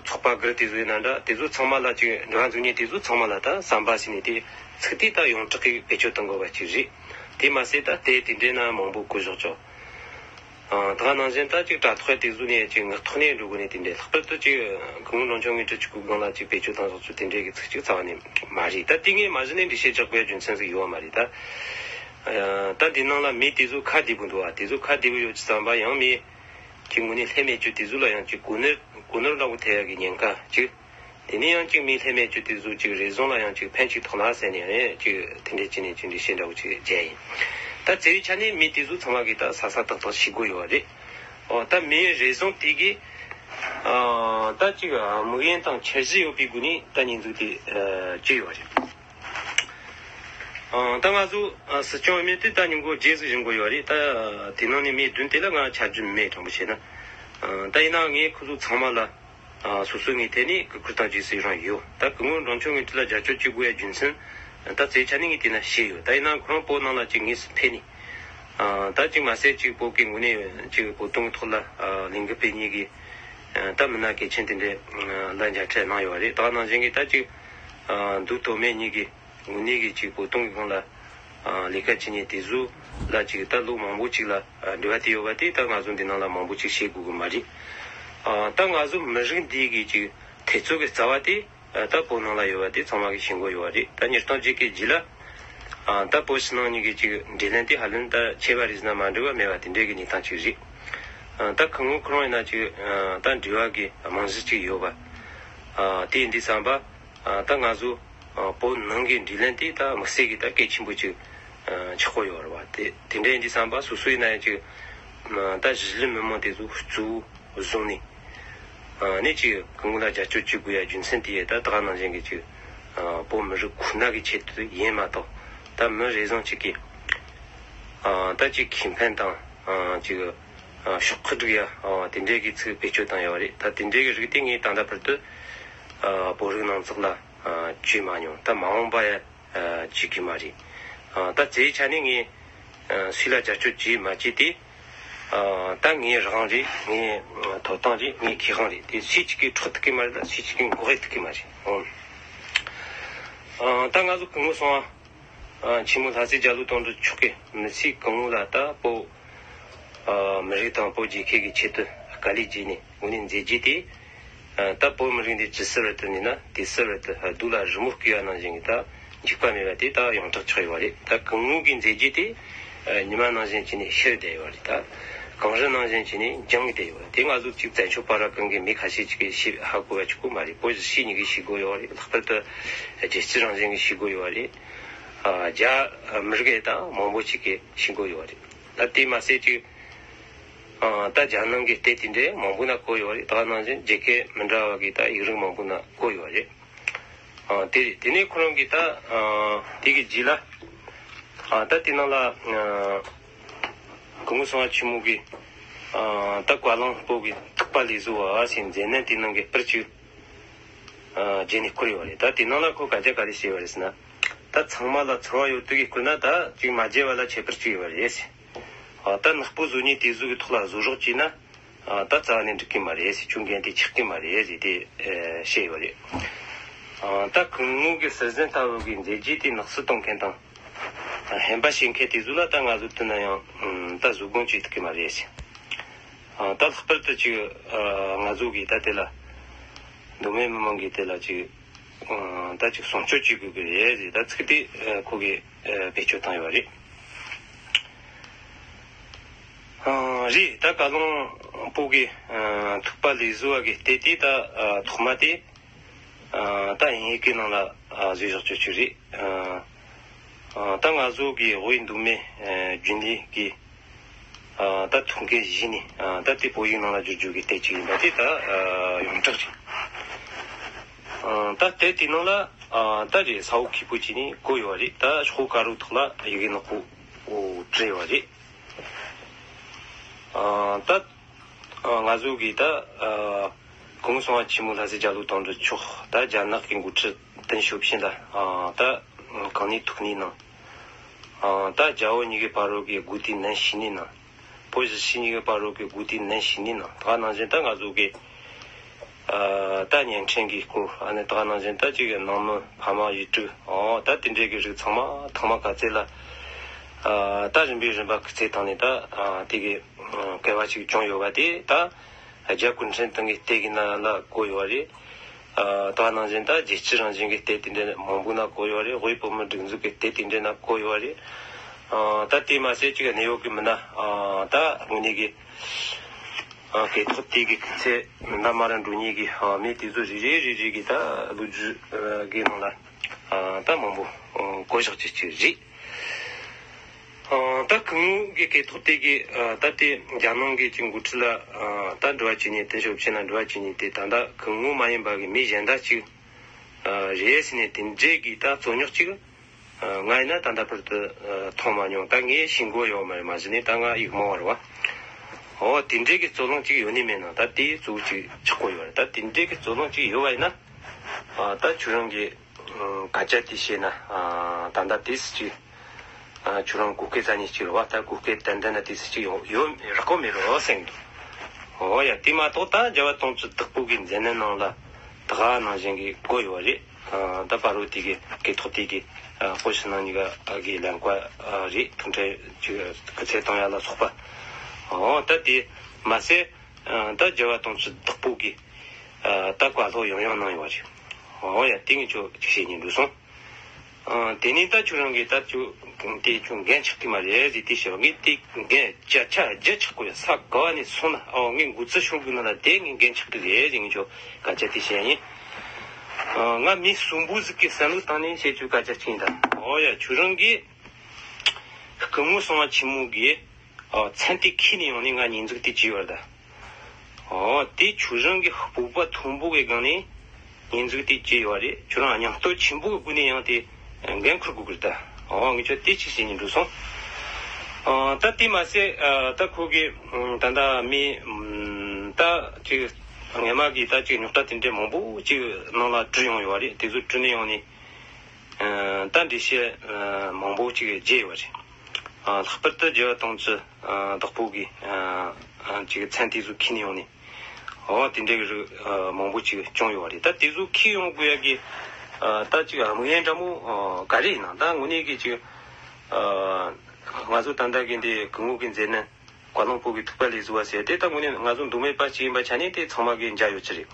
ཚོགས་པ་སྒེར་དེ་ཚོ་ཡིན་ན་འདྲ་དེ་ཚོ་ཚང་མ་ལ་ཅིག་འབྲེལ་བ་འཛུགས་མཁན་དེ་ཚོ་ཚང་མ་ལ་ད་ཟམ་པ་ཟེར་ནས་དེ་ཚིག་དེ་ད་ཡོངས་གྲགས་ཀྱི་བེད་སྤྱོད་གཏོང་དགོས་པ་ཅིག་རེད། དེ་མ་ཟད་ད་དེ་དེ་འདྲའི་ན་མང་པོ་བཀོད་བཞག་ཆོག་ཨ་ད་ག་ནང་བཞིན་ད་ཅིག་དྲ་ཐོག་དེ་ཚོ་ནས་ཅིག་ངག་ཐོག་ནས་འགྲོ་དགོས་ནས་དེ་འདྲའི་ལྷག་པར་དུ་ཅིག་སྐུ་ངོ་འབྲོང་ཆུང་ངས་ཁྲི་གཅིག་པུའི་སྒང་ལ་ཅིག་བེད་སྤྱོད་བཏང་ཕྱོགས་ཚུལ་དེ་འདྲའི་གི་ཚིག་ཅིག་རྩ་བ་ནས་མ་རེད། ད་དེ་ངས་མ་གཞི་ནས་འགྲེལ་བཤད་རྒྱག་དགོས་ཡ་རྒྱུ་མཚན་ཟིག་ཡོད་མ་རེད། ད་ཨ་ད་འདི་ནང་ལ་མི་དེ་ཚོ་ཁ་བདེ་པོ་འདུག་ཨ། དེ་ཚོ་ཁ་བདེ་པོ་ཡོད་ཅི་ཙམ་པ་ཡང་མི་ཅིག་དངོས་གནས་ལྷད་མེད་རྒྱུ་དེ་ཚོ་ལ་ཡང་ཅིག་གོ་ནོར་གོ་ནོར་འདྲ་པོ་ཐེབས་ཡ་གི་ཉེན་ཁ་ཅིག་དེ་ནས་ཡང་གཅིག་མི་ལྷད་མེད་རྒྱུ་དེ་ཚོ་གཅིག་རེ་ཟུང་ལ་ཡང་གཅིག་ཕན་གཅིག་ཐོགས་ལ་ཟེར་ནས་ཡང་གཅིག་དེ་འདྲས་བྱས་ནས་གཅིག་འདྲས་བཤད་འདྲ་བོ་གཅིག་བརྒྱབ་ཡིན། ད་རྩ་བའི་ཆ་ནས་མི་དེ་ཚོ་ཚང་མ་གིས་ད་ས་ས་ཏག་ཏག་ཤེས་དགོས་ཡོད་རེད། ཨོ་ད་མིའི་རེ་ཟུང་དེ་གིས་ཨ་ད་གཅིག་དམིགས་ཡུལ་དང་འཆར་གཞི་ཡོད་པའི་སྒོ་ནས་ད་ཉེས་འཛུགས་དེ་ཨ་བྱས་ཡོད་རེད། ཨ་ད་ང་ཚོ་ཨ་སྲིད་སྐྱོང་འོས་མི་དེ་ད་ཉིན་གུང་རྗེས་སུ་བཞེངས་དགོས་ཡོད་རེད། ད་དེ་ནང་ནས་མི་བདུན་དེ་ལ་ང་ཆ་རྒྱུས་མེད་དྲང་པོ་བཤད་ན། ཨ་ད་ཡིན་ནའང་ངས་ཁོ་ཚོ་ཚང་མ་ལ་ཨ་སོ་སོའི་ངོས་ཐད་ནས་གུས་བཀུར་དང་རྗེས་སུ་ཡི་རང་ཡོད། ད་སྐུ་ངོ་འབྲོང་ཆུང་ངོས་ཐད་ལ་རྒྱབ་སྐྱོར་བྱེད་དགོས་ཡ་རྒྱུ་མཚན་ད་རྩ་བའི་ཆ་ནས་ངས་དེ་ན་བཤད་ཡོད། ད་ཡིན་ནའང་ཁོ་རང་བོད་ནང་ལ་ཅིག་དངོས་སུ་ཕེབས་ནས་ཨ་ད་ཅིག་མ་ཟད་ཅིག་བོད་ཀྱི་ངོས་ནས་ཅིག་བོད་དོན་གྱི་ཐོག་ལ་ཨ་ལས་འགུལ་སྤེལ་མཁན་གྱི་ཨ་ད་མི་སྣ་གལ་ཆེན་དེ་འདྲས་ཨ་ལ་མཇལ་འཕྲད་གནང་ཡོད་རེད། ད་ག་ནང་བཞིན་གྱི་ད་ཅིག་ཨ་འདུག་དོ་མེད་གཉིས་ཀྱི་དངོས་གནས་ཀྱི་ཅིག་བོད་དོན་གྱི་སྒང་ལ་ཨ་ལས་ཀ་བྱེད་མཁན་དེ་ཚོ་ལ་ཅིག་ད་ལོ་མང་པོ་ཅིག་ལ་ཨ་འབྲེལ་བ་དེ་ཡོད་པ་དེ་ད་ང་ཚོ་འདི་ནང་ལ་མང་པོ་ཅིག་བཤད་དགོས་ཀྱི་མ་རེད། ཨ་ད་ང་ཚོ་མི་རིགས་འདི་གི་ཅིག་འཐབ་རྩོད་ཀྱི་རྩ་བ་དེ་ཨ་ད་བོད་ནང་ལ་ཡོད་པ་དེ་ཚང་མ་གིས་ཤེས་དགོས་ཡོད་པ་རེད། ད་ཉིས་སྟོང་བརྒྱད་ཀྱི་རྗེས་ལ་ཨ་ད་བོད་ཕྱི་ནང་གཉིས་ཀྱི་ཅིག་འབྲེལ་ལམ་དེ་ཧ་ལམ་ད་ཆད་པ་རེད་ཟེར་ན་མ་འགྲིག་པ་མེད་པ་དེ་འདྲའི་གི་གནས་སྟངས་ཅིག་རེད། ཨ་ད་སྐུ་ངོ་ཁོ་རང་ཡིན་ན་ཅིག་ཨ་ད་འབྲེལ་བ་གི་རྨང་གཞི་ཅིག་ཡོད་པ། ཨ་དེ་ཡིན་དུས་ཙམ་པ་ཨ་ད་ང་ཚོ་ཨ་བོད་ནང་གི་འབྲེལ་ལམ་དེ་ད་དམིགས་བསལ་གྱི་ད་གལ་ཆེན་པོ་ཅིག་ཨ་ཆགས་ཀྱི་ཡོད་རེད་བ། དེ་དེ་འདྲ་ཡིན་དུས་ཙམ་པ་སོ་སོ་ཡིན་ན་ཡང་ཅིག་ཨ་ད་གཞིས་ལུས་མི་མང་དེ་ཚོ་གཙོ་བོ་བཟུང་ནས་ཨ་ནས་ཅིག་སྐུ་ངོ་ལ་རྒྱབ་སྐྱོར་བྱེད་དགོས་ཡ་རྒྱུ་མཚན་དེ་ཡ་ད་ད་ག་ནང་བཞིན་གྱི་ཅིག་ཨ་བོད་མི་རིགས་ཁོ་ན་གི་ཆེད་དུ་ཡིན་མ་གཏོགས་ད་མི་རེ་ཟུང་ཅིག་གིས་ཨ་ད་ཅིག་ཁེ་ཕན་དང་ཨ་ཅིག་ཨ་ཤོག་ཁག་སྒྲིག་ཡ་ཨ་དེ་འདྲའི་གི་ཚིག་བེད་སྤྱོད་བཏང་ཡོད་རེད། ད་དེ་འདྲའི་གི་རིགས་དེ་ངས་ད་ལྟ་བར་དུ་ཨ་བོད་རིགས་ནང་ཚགས་ལ་ཨ་བྱས་མ་མྱོང་། ད་མ་འོངས་པ་ཡ་ཨ་བྱེད་ཀྱི་མ་རེད། ཨ་ད་རྩ་བའི་ཆ་ནས་ངས་ཨ་སུ་ལ་རྒྱབ་སྐྱོར་བྱས་མ་བྱས་དེ་ཨ་ད་ངའི་རང་དབང་རེད། ངའི་ཐོབ་ཐང་རེད། ངའི་ཁེ་དབང་རེད། དེ་སུ་གཅིག་གིས་འཕྲོག་ཐུབ་ཀྱི་མ་རེད། ད་སུ་གཅིག་གིས་འགོག་ཐུབ་ཀྱི་མ་རེད། ཨོ། ཨ་ད་ང་ཚོ་སྐུ་ངོ་སོང་ཨ། ཨ་ཆེན་མོ་ལྷ་སྲས་རྒྱ་ལོ་དོན་གྲུབ་མཆོག་གིས་མི་ཚེ་གང་བོ་ལ་ད་བོད་ཨ་མི་རིགས་དང་བོད་རྒྱལ་ཁབ་ཀྱི་ཆེད་དུ་དཀའ་ལས་བརྒྱབ་ནས་དངོས་གནས་མཛད་རྗེས་དེ་ཨ་ད་བོད་མི་རིགས་འདི་ཇི་སྲིད་བར་དུ་གནས་ན་དེ་སྲིད་བར་དུ་སྡུག་ལ་རི་མོ་བརྐོས་པ་ནང་བཞིན་གྱི་ད་འཇིགས་པ་མེད་པ་དེ་ད་ཡོངས་གྲགས་ཆགས་ཡོད་རེད། ད་སྐུ་ངོ་གི་མཛད་རྗེས་དེ་ཨ་ཉི་མ་ནང་བཞིན་བྱས་ནས་ཤར་བསྡད་ཡོད་རེད། ད་གངས་རི་ནང་བཞིན་བྱས་ནས་ལྗང་བསྡད་ཡོད་རེད། དེ་ང་ཚོ་གཅིག་བཙན་བྱོལ་བར་གང་གི་མི་ཁ་ཤས་ཅིག་གིས་ཤེས་ཧ་གོ་བ་ཆོག་གི་མ་རེད། བོད་གཞིས་བྱེས་གཉིས་ཀས་ཤེས་དགོས་ཡོད་རེད། ལྷག་པར་དུ་རྒྱལ་སྤྱི་རང་བཞིན་གྱིས་ཤེས་དགོས་ཡོད་རེད། ཨ་རྒྱ་མི་རིགས་ད་མང་པོ་ཅིག་གིས་ཤེས་དགོས་ཡོད་རེད། ད་དེ་མ་ཟད་ཅིག་ཨ་ད་རྒྱ་ནང་གི་ལྟས་དེ་འདྲའི་མང་པོ་ན་གོ་ཡོད་རེད། ད་ནང་བཞིན་རྒྱལ་ཁབ་མི་འདྲ་བ་གི་ད་ཡིག་རིགས་མང་པོ་ན་གོ་ཡོད་རེད། ཨ་དེ་རེད། དེ་ནས་ཁོ་རང་གིས་ད་ཨ་དེ་གི་རྗེས་ལ་ཨ་ད་དེ་ནང་ལ་ཨ་སྐུ་ངོ་སྲུང་བ་ཆེན་མོ་གིས་ཨ་ད་བཀའ་བློན་སྤོ་གི་ཐུག་པ་ལས་བཟོ་བ་ཟེར་མཛད་རྣམ་དེ་ནང་གི་པར་ཅིག་ཨ་རྗེས་ནས་བསྐུར་ཡོད་རེད། ད་དེ་ནང་ལ་ཁོ་སྐད་ཆ་ག་རེ་བཤད་པ་རེད་ཟེར་ན། ད་ཚང་མ་ལ་ཚོར་བ་ཡོད་དུས་ཀྱི་བསྐུར་ན་ད་ཅིག་མ་བརྗེད་པ་ལ་ཁྱད་པར་ཅིག་ཡོད་པ་རེད་ཟེར། ཨ་ད་ནག་པོ་བཟོ་མཁན་དེ་ཚོ་གི་ཐོག་ལ་བཟོ་རོགས་བྱས་ན་ཨ་ད་རྩ་བ་ནས་འགྲིག་གི་མ་རེད་ཟེར། ཁྱོད་འགན་དེ་ཆགས་ཀྱི་མ་རེད་ཟེར་དེ་ཨ་བཤད་ཡོད་རེད། ཨ་ད་སྐུ་ངོ་གི་ཟུར་འཛིན་ལྟ་བུ་གི་མཛད་རྗེས་དེ་ནག་སུ་གཏོང་མཁན་དང་ ཧན་པ་བྱེད་མཁན་དེ་ཚོ་ལ་ད་ང་ཚོ་དེ་ན་ཡང་ད་བཟོད་སྒོམ་བྱེད་ཐུབ་ཀྱི་མ་རེད་ཟེར། ད་ལྷག་པར་དུ་ཅིག་ང་ཚོ་གིས་ད་དེ་ལ་མདོ་སྨད་མི་མང་གིས་དེ་ལ་ཅིག་ད་ཅིག་སྲུང་སྐྱོབ་བྱེད་དགོས་ཀྱི་རེད་ཟེར། ད་ཚིག་དེ་ཁོ་གིས་བེད་སྤྱོད་བཏང་ཡོད་རེད། རེད། ད་བཀའ་བློན་སྤོ་གི་ཐུག་པ་ལས་བཟོ་བ་གི་ལྟས་དེ་ད་ཐོག་མ་དེ་ད་ཡིན་གི་ནང་ལ་བཟོས་བཞག་ཆོག་ཆོག་རེད། ད་ང་ཚོ་གི་དབུས་མདོ་སྨད་རྒྱུན་ལས་གི་ད་ཐུག་མཁན་གཞི་ནས་ད་དེ་བོད་ཡིག་ནང་ལ་བསྒྱུར་རྒྱུ་གི་ལྟས་གཅིག་ཡིན་པ་དེ་ད་ཡོངས་གྲགས་རེད། ད་ལྟས་དེ་ནང་ལ་ད་རེད་ས་འོག་མཁས་པོ་གཅིག་ནས་བཀོད་ཡོད་རེད། ད་ཤོག་དཀར་པོ་ཐོག་ལ་ཡི་གེ་ནག་པོ་བྲིས་ཡོད་རེད། ད་ང་ཚོ་གིས་ད་སྐུ་ངོ་སྲུང་བ་ཆེན་མོ་ལྷ་སྲས་རྒྱ་ལོ་དོན་གྲུབ་མཆོག་ད་རྒྱ་ནག་གི་འགོ་ཁྲིད་ཏེང་ཞའོ་ཕིང་ལ་ད་གང་ནས་ཐུག་ནས་ནང་ད་རྒྱ་བོད་གཉིས་ཀའི་བར་རོ་གི་སྒོ་དེ་ནན་ཞིག་ནས་ནང་། བོད་གཞིས་བྱེས་གཉིས་ཀའི་བར་རོ་གི་སྒོ་དེ་ནན་ཞིག་ནས་ནང་། ད་ནང་བཞིན་ད་ང་ཚོ་གི་ད་བརྙན་འཕྲིན་གྱི་སྐོར་ཨ་ནི་ད་ནང་བཞིན་ད་ཅིག་ནང་མི་ཕ་མ་ཡུལ་གྲུ་ད་དེ་འདྲའི་གི་རིགས་ཚང་མ་ཐང་མ་ག་ཚད་ལ་ད་རིམ་པས་རིམ་པ་སྐུལ་ཚད་བཏང་ནས་ད་དེ་གི་འགལ་བ་ཅིག་བྱུང་ཡོད་པ་དེ་ད་རྒྱ་གུང་ཁྲན་ཏང་གི་ལྟས་ཀྱི་ནང་ལ་བཀོད་ཡོད་རེད། ད་ནང་བཞིན་ད་རྒྱལ་སྤྱི་རང་བཞིན་གྱི་ལྟས་དེ་འདྲ་མང་པོ་ན་བཀོད་ཡོད་རེད། དབུས་བོད་མི་སྒྲིག་འཛུགས་ཀྱི་ལྟས་དེ་འདྲ་ན་བཀོད་ཡོད་རེད། ད་དེ་མ་ཟད་ཅིག་གནས་ཡོད་ཀྱི་མི་སྣ་ད་དངོས་གནས་ཀྱི་སྐད་ཐོག་དེ་གི་སྐུ་ཚེ་མི་འདའ་མ་ར་འགྲོ་ཉེས་ཀྱི་མི་དེ་ཚོ་རེ་རེ་རེ་རེ་གི་ད་ལོ་རྒྱུས་གི་ནང་ལ་ད་མང་པོ་བཀོད་བཞག་ཅིག་ཅིག་རེད། ད་སྐུ་ངོ་གི་སྐད་ཐོག་དེ་གི་ད་དེ་རྒྱ་ནང་གི་ཅིག་འགོ་ཁྲིད་ལ་ད་འབྲེལ་བ་བྱེད་ཉེས་ཏེང་ཞའོ་ཕིང་ལ་འབྲེལ་བ་བྱེད་ཉེས་དེ་ད་ལྟ་སྐུ་ངོ་མ་ཡིན་པ་གི་མི་གཞན་དག་ཅིག་རེད་ཟེར་ནས་དེ་འདྲས་གི་ད་རྩོད་རྙོག་ཅིག་ང་ཡིན་ན་ད་ལྟ་བར་དུ་མཐོང་མ་མྱོང་། ད་ངས་ཤེས་མགོ་ཡོད་མ་རེད། མ་གཞི་ནས་ད་ང་ཡིག་མང་བ་རེད་བ། འོ་དེ་འདྲས་གི་རྩོད་གླེང་ཅིག་ཡོད་ནི་མེད་ན་ད་དེ་གཙོ་བོ་ཅིག་ཆགས་གོ་ཡོད་རེད། ད་དེ་འདྲས་གི་རྩོད་གླེང་ཅིག་ཡོད་བ་ཡིན་ན་ད་ཁྱོད་རང་གི་སྐད་ཆ་དེ་བཤད་ན་ད་ལྟ་དེ་སུ་ཅིག་ཁྱོད་རང་གོ་སྐད་རྩ་ཉིད་ཅིག་རེད་བ། ད་གོ་སྐད་ཏན་ཏན་ན་དེ་སུ་ཅིག་ཡོང་ཡོད་རག་གོ་མེད་རོ་སེང་འདུག་འོ་ཡ་དེ་མ་གཏོགས་ད་རྒྱལ་བ་དོན་གྲུབ་བདག་པོ་གི་མཛད་རྣམ་ནང་ལ་ད་ག་ནང་བཞིན་གི་བཀོད་ཡོད་རེད། ད་བར་རོ་དེ་གི་སྐད་ཐོག་དེ་གི་ཨ་བཀོད་ཕྱི་ནང་གཉིས་ཀ་གི་ལན་བཀའ་རེད། ཐུགས་ཁྲལ་ཅིག་སྐུ་ཚེ་བཏང་ཡ་ལ་སོགས་པ། འོ་ད་དེ་མ་ཟད་ད་རྒྱལ་བ་དོན་གྲུབ་བདག་པོ་གི་ད་བཀའ་སློབ་ཡང་ཡང་གནང་ཡོད་རེད། འོ་ཡ་དེ་ངས་ཁྱོད་ཅིག་བཤད་སྙིང་འདོད་སོང་། དེ་ནས་ད་ཁྱོད་རང་གིས་ད་ཁྱོད་དེ་ཁྱོད་འགན་ཆགས་ཀྱི་མ་རེད་ཟེར་དེ་བཤད་པ་ངས་དེ་འགན་བརྒྱ་ཆ་བརྒྱ་ཆགས་དགོས་ཡ། ས་ག་བ་ནས་སོང་ན་ཨོ་ངས་འགོ་ཚུགས་ཤོར་དགོས་ན་ལ་དེ་ངས་འགན་ཆགས་ཀྱི་རེད་ཟེར་ངས་ཁྱོད་སྐད་ཆ་དེ་བཤད་ཡིན། ང་མི་གསུམ་པོ་ཟིག་གི་བསམ་བློ་བཏང་ནས་བཤད་ཁྱོད་སྐད་ཆ་ཅིག་ཡིན་ད། ཨོ་ཡ་ཁྱོད་རང་གིས་སྐུ་ངོ་སྲུང་བ་ཆེན་མོ་གིས་ཨོ་མཚན་དེ་ཁྱེར་ནས་ཡོང་ནས་ང་ཉེས་འཛུགས་དེ་བྱས་ཡོད་ད། ཨོ་དེ་ཁྱོད་རང་གི་སྤོབས་པ་མཐོན་པོ་གི་སྒང་ནས་ཉེས་འཛུགས་དེ་བྱས་ཡོད་རེད། ཁྱོད་རང་སྙིང་སྟོབས་ཆེན་པོ་གི་སྒོ་ནས་ཡང་དེ་འགན་འཁུར་དགོས་ཀྱི་རེད་ད། ཨོ་ངས་ཁྱོད་དེ་ཅིག་བཤད་སྙིང་འདོད་སོང་། ཨོ་ད་དེ་མ་ཟད་ཨ་ད་ཁོ་གི་ད་ལྟ་མི་ད་ཅིག་སྔས་མ་གི་ད་ཅིག་རྙོག་དྲ་དེ་འདྲའི་མང་པོ་ཅིག་ནང་ལ་བྲིས་ཡོང་ཡོད་རེད། དེ་ཚོ་བྲིས་ནས་ཡོང་ནས། ད་འགྲེལ་བཤད་མང་པོ་ཅིག་བརྗེས་ཡོད་རེད། ལྷག་པར་དུ་རྒྱལ་བ་དོན་གྲུབ་བདག་པོ་གི་ཅིག་མཚན་དེ་ཚོ་ཁྱེར་ནས་ཡོང་ནས་འོ་དེ་འདྲའི་རིགས་མང་པོ་ཅིག་བྱུང་ཡོད་རེད། ད་དེ་ཚོ་ཁྱེར་ཡོང་དགོས་ཡ་གི་ད་ཅིག་དམིགས་ཡུལ་འདྲ་མོ་ག་རེ་ཡིན་ན། ད་དངོས་གནས་གི་ཅིག་ང་ཚོ་ད་ལྟ་གི་འདི་སྐུ་ངོ་གི་མཛད་རྣམ། བཀའ་བློན་སྤོ་གི་ཐུག་པ་ལས་བཟོ་བ་ཟེར་དེ་ད་དངོས་གནས་ང་ཚོ་མདོ་སྨད་པ་ཅིག་ཡིན་པ་ཆ་ནས་དེ་ཚང་མ་གི་མཇལ་ཡོད་ཀྱི་རེད།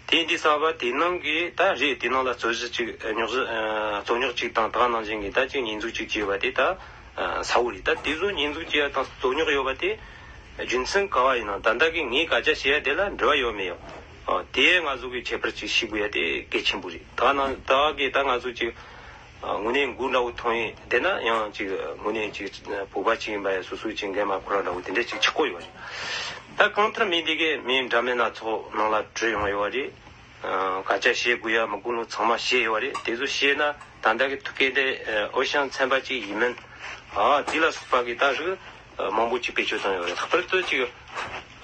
དེ་འདི་གསར་པ་དེ་ནང་གི་ད་རེད། དེ་ནང་ལ་རྩོད་གཞི་ཅིག་རྙོག་གཞི་རྩོད་རྙོག་ཅིག་དང་ད་ག་ནང་བཞིན་གི་ད་ཅིག་ཉེས་འཛུགས་ཅིག་བྱས་པ་དེ་ད་གསལ་བོ་རེད། ད་དེ་ཚོ་ཉེས་འཛུགས་བྱས་ཡ་དང་རྩོད་རྙོག་ཡོད་པ་དེ་རྒྱུ་མཚན་ག་བ་ཡིན་ན་ད་ལྟ་གི་ངའི་སྐད་ཆ་བཤད་ཡ་དེ་ལ་འབྲེལ་བ་ཡོད་མེད་ཡོད་དེ་ང་ཚོ་གི་ཁྱད་པར་ཅིག་ཤེས་དགོས་ཡ་དེ་གལ་ཆེན་པོ་རེད། ད་ག་ནང་ད་ག་གི་ད་ང་ཚོ་ཅིག་དངོས་གནས་མགོ་འདྲ་བོ་ཐོན་ཡིན་བསྡད་ན་ཡང་ཅིག་དངོས་གནས་ཅིག་བོད་པ་ཅིག་ཡིན་པ་ཡང་སོ་སོའི་ཅིག་འགན་མ་ཁུར་བ་འདྲ་བོ་དེ་འདྲ་ཅིག་ཆགས་ཀྱི་ཡོད་རེད། ད་གང་ལྟར་མི་འདི་གས་མི་འདྲ་མིན་སྣ་ཚོགས་ནང་ལ་བྲོས་ཡོང་ཡོད་རེད། སྐད་ཆ་བཤད་དགོས་ཡ་མི་དགོས་ལུགས་ཚང་མ་བཤད་ཡོད་རེད། དེ་ཚོ་བཤད་ན་ད་ལྟ་གི་ཐུག་གི་འདི་འོས་ཤིང་ཚན་པ་ཅིག་ཡིན་མིན་དེ་ལ་སོགས་པ་གི་ད་རིགས་མང་པོ་ཅིག་བེད་སྤྱོད་བཏང་ཡོད་རེད། ལྷག་པར་དུ་ཅིག་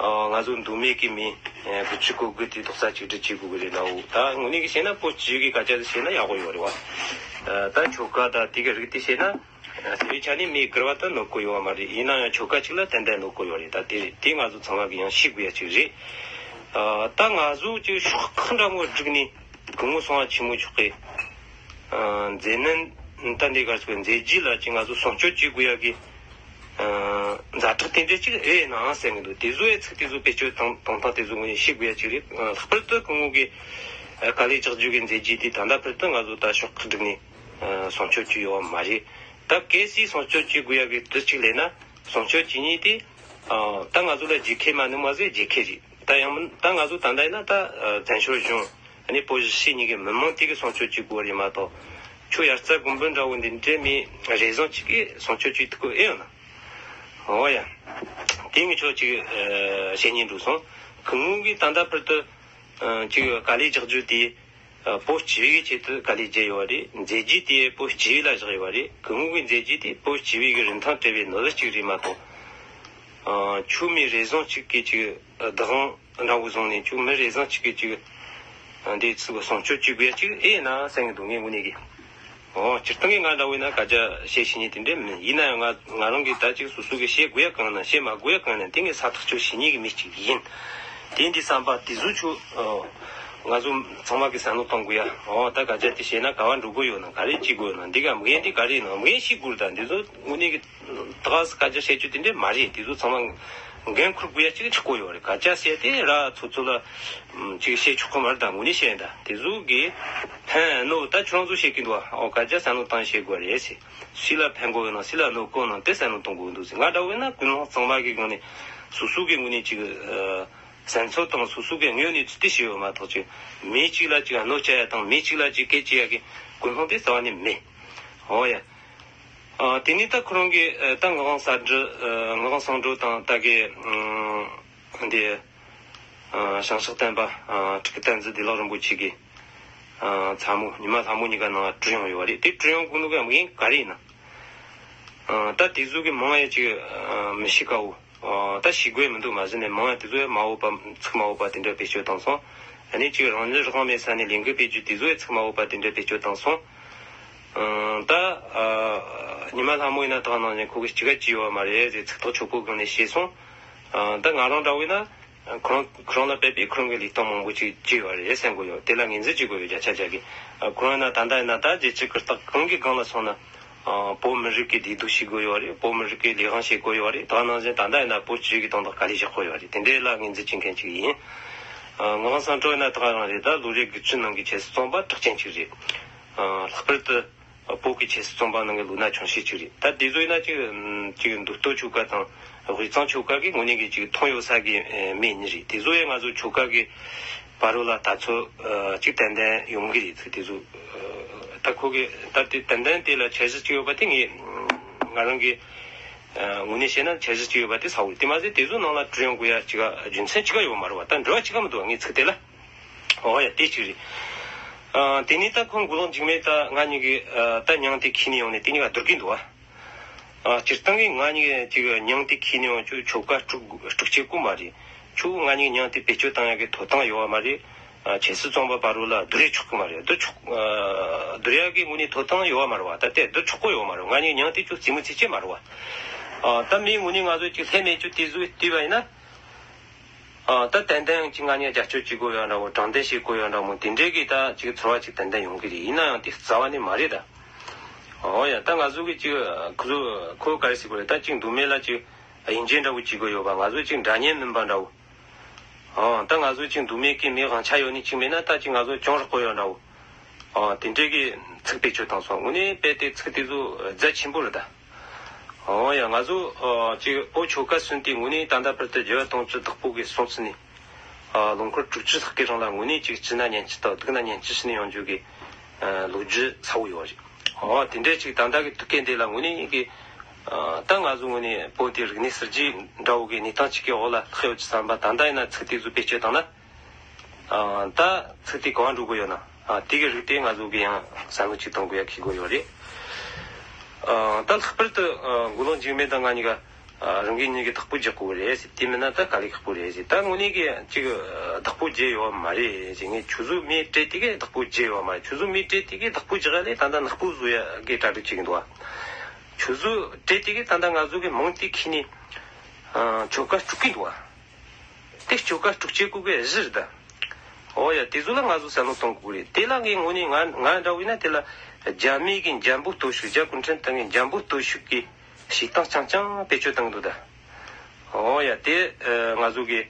ང་ཚོ་མདོ་སྨད་ཀྱི་མི་དགུ་བཅུ་གོ་དགུ་དེ་རྡོག་རྩ་གཅིག་སྒྲིལ་བྱེད་དགོས་ཀྱི་རེད་ལབ། ད་དངོས་གནས་ཀྱི་བཤད་ན་བོད་སྤྱི་གི་སྐད་ཆ་དེ་བཤད་ན་ཡག་པོ་ཡོད་རེད་བ། ད་ཆོལ་ཁ་ད་དེ་གི་རིགས་དེ་བཤད་ན་དེའི་ཆ་ནས་མི་སྒེར་བ་ད་གནོད་གོ་ཡོད་བ་མ་རེད། ཡིན་ན་ཡང་ཆོལ་ཁ་གཅིག་ལ་ཏན་ཏན་གནོད་གོ་ཡོད་རེད། ད་དེ་དེ་ང་ཚོ་ཚང་མ་གི་ཡང་ཤེས་དགོས་ཡ་ཅིག་རེད། ད་ང་ཚོ་ཅིག་ཤོག་ཁག་འདྲ་མོ་བསྒྲིགས་ནས་སྐུ་ངོ་སྲུང་བ་ཆེན་མོ་མཆོག་གི་མཛད་རྣམ་ ད་འདི་གར་ཚོའི་མཛད་རྗེས་ལ་ཅིག་ང་ཚོ་སྲུང་སྐྱོབ་བྱེད་དགོས་ཡ་གི་ཛ་དྲག་དེ་འདྲ་ཅིག་ཨེ་ཡིན་ནའང་ཟེར་གི་འདུག་དེ་ཚོ་ཨེ་ཚིག་དེ་ཚོ་བེད་སྤྱོད་གཏོང་གཏོང་སྟངས་དེ་ཚོ་ངོས་ནས་ཤེས་དགོས་ཡ་ཅིག་རེད། ལྷག་པར་དུ་སྐུ་ངོ་གི་དཀའ་ལས་རྒྱག་རྒྱུ་གི་མཛད་རྗེས་དེ་ད་ལྟ་བར་དུ་ང་ཚོ་ད་ཤོག་ཁག་བསྒྲིགས་ནས་སྲུང་སྐྱོབ་བྱས་ཡོད་མ་རེད། ད་གལ་སྲིད་སྲུང་སྐྱོབ་བྱེད་དགོས་ཡ་གི་དུས་གཅིག་སླེབས་ན་སྲུང་སྐྱོབ་བྱེད་མཁན་དེ་ད་ང་ཚོ་ལ་རྒྱལ་ཁབ་མ་ནུ་མ་ཟེར་རྒྱལ་ཁབ་རེད། ད་ཡང་མིན་ད་ང་ཚོ་ད་ལྟ་ཡིན་ན་ད་བཙན་བྱོལ་གཞུང་ཨ་ནི་བོད་གཞིས་བྱེས་གཉིས་ཀྱི་མི་མང་དེ་གི་སྲུང་སྐྱོབ་བྱེད་དགོས་རེད་མ་གཏོགས། ཁྱོད་དབྱར་རྩྭ་དགུན་འབུ་འདྲ་བོ་འདི་འདྲའི་མི་རེ་ཟུང་གཅིག་གིས་སྲུང་སྐྱོབ་བྱེད་ཐུབ་ཀྱི་ཨེ་ཡོད་ན། འོ་ཡ། དེ་ངས་ཁྱོད་ཅིག་བཤད་སྙིང་འདོད་སོང་། སྐུ་ངོ་གིས་ད་ལྟ་བར་དུ་ཅིག་དཀའ་ལས་རྒྱག་རྒྱུ་དེ་བོད་སྤྱི་པའི་གི་ཆེད་དུ་དཀའ་ལས་བརྒྱབ་ཡོད་རེད། མཛད་རྗེས་དེ་བོད་སྤྱི་པའི་ལ་བཞག་ཡོད་རེད། སྐུ་ངོ་གི་མཛད་རྗེས་དེ་བོད་སྤྱི་པའི་གི་རིན་ཐང་བྲལ་བའི་ནོར་ལུག་ཅིག་རེད་མ་གཏོགས། ཁྱོད་མི་རེ་ཟུང་གཅིག་གིས་ཅིག་བདག་དབང་འདྲ་བོ་བཟུང་ནས་ཁྱོད་མི་རེ་ཟུང་གཅིག་གིས་ཅིག་འདི་ཚོ་སྲུང་སྐྱོབ་བྱེད་དགོས་ཅིག་ཨེ་ཡིན་ན་བསམ་གི་འདུག་ངས་དངོས་གནས་ཀྱི། འོ་སྤྱིར་བཏང་གི་ང་འདྲ་བོ་ཡིན་ན་སྐད་ཆ་བཤད་ཤེས་མཁན་དེ་འདྲ་མིན། ཡིན་ན་ཡང་ང་ང་རང་གིས་ད་ཅིག་སོ་སོ་གིས་བཤད་དགོས་ཡ་གང་ན་བཤད་མ་དགོས་ཡ་གང་ན་དེ་ངས་ས་ཐག་ཆོད་ཤེས་མཁན་གྱི་མི་གཅིག་ཡིན། དེ་འདི་བསམ་པ་དེ་ཚོ་ཁྱོད་ང་ཚོ་ཚང་མ་གིས་བསམ་བློ་གཏོང་དགོས་ཡ། འོ་ད་སྐད་ཆ་དེ་བཤད་ན་ག་བ་འགྲོ་དགོས་ཡོད་ན་ག་རེ་བྱེད་དགོས་ཡོད་ན་འདི་ག་མི་ངན་འདི་ག་རེ་ཡིན་ན་མི་ངན་ཤེས་དགོས་རེད། ད་འདི་ཚོ་དངོས་གནས་ཀྱི་ད་ག་སེ་སྐད་ཆ་བཤད་རྒྱུ་དེ་འདྲ་མ་རེད། དེ་ཚོ་ཚང་མ་འགན་འཁུར་དགོས་ཡ་ཅིག་ཆགས་ཀྱི་ཡོད་རེད། སྐད་ཆ་བཤད་དེ་ར་ཚོ་ཚོ་ལ་ཅིག་བཤད་ཆོག་གི་མ་རེད། ད་དངོས་གནས་བཤད་ཡིན། ད་དེ་ཚོ་གིས་ཕན་ནོ་ད་ཁྱོད་རང་ཚོ་བཤད་ཀྱི་འདུག་ཨ། འོ་སྐད་ཆ་བསམ་བློ་བཏང་བཤད་དགོས་རེད་ཟེར། སུ་ལ་ཕན་གོ་ཡོད་ན་སུ་ལ་གནོད་གོ་ན་དེ་བསམ་བློ་གཏོང་དགོས་འདུག་ཟེར། ང་འདྲ་བོ་ཡིན་ན་ཀུན་སློང་གཙང་མ་གི་སྒང་ནས་སོ་སོ་གི་ངོས་ནས་ཅིག་བསམ་ཚུལ་དང་སོ་སོ་གི་དངོས་གནས་ཚུལ་དེ་བཤད་ཡོད་མ་གཏོགས་ཅིག་མི་གཅིག་ལ་ཅིག་གནོད་བྱ་ཡ་དང་མི་གཅིག་ལ་ཅིག་སྐད་ཆ་ཡ་གི་ཀུན་སློང་དེ་རྩ་བ་ནས་མེད། འོ་ཡ། ཨ། དེ་ནས་ད་ཁོ་རང་གིས་ཨ། ད་ངག་དབང་གསལ་སྒྲོན། ཨ། ངག་དབང་གསལ་སྒྲོན་དང་ད་གི་ཨ། འདི་ཨ། བྱང་ཕྱོགས་བསྟན་པ་ཨ། ཁྲི་ཀ་བསྟན་འཛིན་བདེ་ལེགས་རིན་པོ་ཆེ་གི་ཨ། ཚ་མོ་ཉི་མ་ལྷ་མོ་གཉིས་ཀ་ནང་ལ་བྲིས་ཡོང་ཡོད་པ་རེད། དེ་བྲིས་ཡོང་གོ་ནོ་གི་དམིགས་ཡུལ་ག་རེ་ཡིན་ན། ཨ། ད་དེ་ཚོ་གི་མང་ཡ་ཅིག་ཨ། མི་ཤེས་དཀའ་བོ། ཨ། ད་ཤེས་དགོས་མི་འདུག་མ་གཞི་ནས་མང་ཡ་དེ་ཚོ་ཡ་མ་འོས་པ་ཚིག་མ་འོས་པ་དེ་འདྲ་བེད་སྤྱོད་བཏང་སོང་། ཨ་ནི་ཅིག་རང་ལུས་རང་མེད་ས་ནས་ལས་འགུལ་སྤེལ་རྒྱུ་དེ་ཚོ་ཡ་ཚིག་མ་འོས་པ་དེ་འདྲ་བེད་སྤྱོད་བཏང་སོང་། ཨ། ད་ཨ། ཉི་མ་ལྷ་མོ་ཡིན་ན་ད་ནང་བཞིན་ཁོ་གིས་ཅི་ག་བྱས་ཡོད་མ་རེད་ཟེར་ཚིག་ཐག་ཆོད་པོ་སྒང་ནས་བཤད་སོང་། ཨ། ད་ང་རང་འདྲ་བོ་ཡིན་ན་ཁོ་རང་ཁོ་རང་ལ་དཔེ་དཔེ་ཁོ་རང་གི་ལས་སྟངས་མང་པོ་ཅིག་བྱས་ཡོད་རེད་བསམ་གི་ཡོད། དེ་ལ་ངོས་འཛིན་བྱེད་དགོས་ཡོད་བརྒྱ་ཆ་བརྒྱ་གི། ཨ། ཁོ་རང་ཡིན་ན་ད་ལྟ་ཡིན་ན་ད་རྒྱལ་སྤྱི་གུ་རྟགས་གང་གི་སྒང་ལ་སོང་ན། ཨ། བོད་མི་རིགས་ཀྱི་བདེ་སྡུག་ཤེས་དགོས་ཡོད་རེད། བོད་མི་རིགས་ཀྱི་ལས་དབང་ཤེས་དགོས་ཡོད་རེད། ད་ནང་བཞིན་ད་ལྟ་ཡིན་ན་བོད་སྤྱི་གི་དོན་དག་དཀའ་ལས་བཞག་དགོས་ཡོད་རེད། དེ་འདྲའི་ལ་ངོས་འཛིན་བྱེད་མཁན་ཅིག་ཡིན། ཨ། ངག་དབང་གསལ་སྒྲོན་ཡིན་ན་ད་ག་རང་རེད། ད་ལོ་རེ་དགུ་བཅུ་ནང་གི་ཆབ་སྲིད་བཙོན་པ་གྲགས་ཅན་ཅིག་རེད། ཨ། ལྷག་པར་དུ་བོད་ཀྱི་ཆབ་སྲིད་བཙོན་པ་ནང་གི་ལོ་ན་ཆུང་ཤོས་ཅིག་རེད། ད་དེ་ཚོ་ཡིན་ན་ཅིག་ཅིག་མདོ་སྟོད་ཆོལ་ཁ་དང་དབུས་གཙང་ཆོལ་ཁ་གི་ངོས་ནས་གི་ཅིག་མཐོང་ཡོད་ས་གི་མི་གཉིས་རེད། དེ་ཚོ་ཡང་ང་ཚོ་ཆོལ་ཁ་གི་བར་ལ་ལྟ་ཚུལ་ཨ། གཅིག་ཏན་ཏན་ཡོང་གི་རེད་ཚུལ་དེ་ཚོ། ཨ། ད་ཁོ་གི་ད་དེ་ཏན་ཏན་དེ་ལ་འཆར་གཞི་གཅིག་ཡོད་པ་དེ་ངས་ང་རང་གི་ཨ། ངོས་ནས་བཤད་ན་འཆར་གཞི་གཅིག་ཡོད་པ་དེ་གསལ་བོ་རེད། དེ་མ་ཟད་དེ་ཚོ་ནང་ལ་བྲིས་ཡོང་དགོས་ཡ་གཅིག་རྒྱུ་མཚན་གཅིག་ཡོད་མ་རེད་བ། ད་འབྲེལ་བ་གཅིག་མི་འདུག་བ་ངས་ཚིག་དེ་ལ། འོ་ཡ་དེ་གཅིག་རེད། ཨ། དེ་ནས་ད་ཁོང་མགོ་ལོག་འཇིགས་མེད་ད་ང་གཉིས་ཀྱི་ཨ། ད་མྱིང་དེ་ཁྱེར་ནས་ཡོང་ནས་དེ་གཉིས་ཀ་བསྡུར་གི་འདུག་བ། ཨ། སྤྱིར་བཏང་གི་ང་གཉིས་ཀྱི་མྱིང་དེ་ཁྱེར་ནས་ཡོང་ཁྱོད་ཆོལ་ཁ་དཀྲུག་དཀྲུག་བྱེད་དགོས་མ་རེད། ཁྱོད་ང་གཉིས་མྱིང་དེ་བེད་སྤྱོད་བཏང་ཡག་གི་ཐོབ་ཐང་ཡོད་བ་མ་རེད། ཨ། ཆབ་སྲིད་བཙོན་པ་བར་ལ་བསྡུར་ཡ་ཆོག་གི་མ་རེད། བསྡུར་ཆོག་ཨ། བསྡུར་ཡག་གི་ངོས་ནས་ཐོབ་ཐང་ཡོད་བ་མ་རེད་བ། ད་དེ་བསྡུར་ཆོག་གི་ཡོད་མ་རེད། ང་གཉིས་མྱིང་དེ་ཁྱོད་རྩེད་མོ་རྩེ་ཆེད་མ་རེད་བ། ཨ། ད་མིའི་ངོས་ནས་ང་ཚོ་ཅིག་ལྷད་མེད་ཅིག་དེ་བཟོས་བལྟས་པ་ཡིན་ན། ཨ། ད་ཏན་ཏན་ཅིག་ང་གཉིས་རྒྱབ་སྐྱོར་བྱེད་དགོས་ཡོད་འདྲ་བོ་དྲང་བདེན་བྱེད་དགོས་ཡོད་འདྲ་བོ་དེ་འདྲའི་གི་ད་ཅིག་ཚོར་བ་ཅིག་ཏན་ཏན་ཡོང་གི་རེད། ཡིན་ན་ཡང་དེ་རྩ་བ་ནས་མ་རེད་ད། འོ་ཡ། ད་ང་ཚོ་གི་ཅིག་ཁོ་ཚོ་ཁོ་ག་རེ་ཟེར་དགོས་རེད། ད་ཅིག་མདོ་སྨད་ལ་ཅིག་དབྱིན་ཇི་འདྲ་བོ་བྱེད་དགོས་ཡོད་པ། ང་ཚོ་ཅིག་འདྲ་མཉམ་མིན་པ་འདྲ་བོ། ཨ། ད་ང་ཚོ་ཅིག་མདོ་སྨད་ཀྱི་མི་དབང་ཆ་ཡོད་ནི་ཅིག་མེད་ན་ད་ཅིག་ང་ཚོ་གྱོང་རག་གོ་ཡོད་འདྲ་བོ། ཨ། དེ་འདྲའི་གི་ཚིག་བེད་སྤྱོད་བཏང་སོང་། དངོས་གནས་དཔེ་དེ་ཚིག་དེ་ཚོ་རྫ་ཆེན་པོ་རེད་ད། འོ་ཡ། ང་ཚོ་ཨ། ཅིག་བོད་ཆོལ་ཁ་གསུམ་དེ་དངོས་གནས་ད་ལྟ་བར་དུ་རྒྱལ་བ་དོན་གྲུབ་བདག་པོ་གི་སྲོང་བཙུགས་ནས། ཨ། ལོ་འཁོར་དྲུག་ཅུ་ལྷག་གི་རིང་ལ་དངོས་གནས་ཅིག་སྐྱིད་ན་ཉིན་གཅིག་དང་སྡུག་ན་ཉིན་གཅིག་བྱས་ནས་ཡོང་རྒྱུ་གི་ཨ། ལོ་རྒྱུས་གསལ་བོ་ཡོད་རེད། འོ་དེ་འདྲའི་ཅིག་ད་ལྟ་གི་དུས་སྐབས་འདི་ལ་དངོས་གནས་ཀྱི་ཨ། ད་ང་ཚོ་དངོས་གནས་བོད་དེ་རིག་གནས་གསར་བརྗེ་འདྲ་བོ་གི་གནས་སྟངས་ཅིག་གི་འོག་ལ་ལྷག་ཡོད་ཀྱི་བསམ་པ། ད་ལྟ་ཡིན་ན་ཚིག་དེ་ཚོ་བེད་སྤྱོད་བཏང་ན། ཨ། ད་ཚིག་དེ་གང་འགྲོ་གི་ཡོད་ན། ཨ། དེ་གི་རིགས་དེ་ང་ཚོ་གི་ཡང་བསམ་བློ་ཅིག་གཏོང་དགོས་ཡ་ཁེལ་གི་ཡོད་རེད། ཨ། ད་ལྷག་པར་དུ་ཨ། མགོ་ལོག་འཇིགས་མེད་དང་ང་གཉིས་ཀ་ཨ། རང་གི་གཉིས་ཀྱི་བདག་པོ་རྒྱག་དགོས་རེད་ཟེར། དེ་མིན་ན་ད་དཀའ་ལས་ཁག་པོ་རེད་ཟེར། ད་དངོས་གནས་ཀྱི་ཅིག་བདག་པོ་བརྒྱབ་ཡོད་མ་རེད་ཟེར། ངས་ཁྱོད་ཚོ་མི་སྤྲད་དེ་གི་བདག་པོ་བརྒྱབ་ཡོད་མ་རེད། ཁྱོད་ཚོ་མི་སྤྲད་དེ་གི་བདག་པོ་རྒྱག་ཡ་ལས་ད་ལྟ་ནག་པོ་བཟོ་ཡ་གི་གྲ་སྒྲིག་བྱེད་ཀྱི་འདུག་ཨ། ཁྱོད་ཚོ་སྤྲད་དེ་གི་ད་ལྟ་ང་ཚོ་གི་མིང་དེ་ཁྱེར་ནས་ཨ། ཆོལ་ཁ་དཀྲུག་གི་འདུག་ཨ། དེ་ཆོལ་ཁ་དཀྲུག་བྱེད་དགོས་གི་གཞི་རེད་ད། འོ་ཡ། དེ་ཚོ་ལ་ང་ཚོ་བསམ་བློ་གཏོང་དགོས་རེད། དེ་ལ་ངས་དངོས་གནས་ང་ང་འདྲ་བོ་ཡིན་ན་དེ་ལ་ རྒྱ་མི་གི་འཇམ་པོ་སྟོབས་ཤུགས། རྒྱ་གུང་ཁྲན་ཏང་གི་འཇམ་པོ་སྟོབས་ཤུགས་ཀྱི་བྱེད་སྟངས་རྐྱང་རྐྱང་བེད་སྤྱོད་བཏང་གི་འདུག་ད། འོ་ཡ། དེ་ཨ་ང་ཚོ་གི་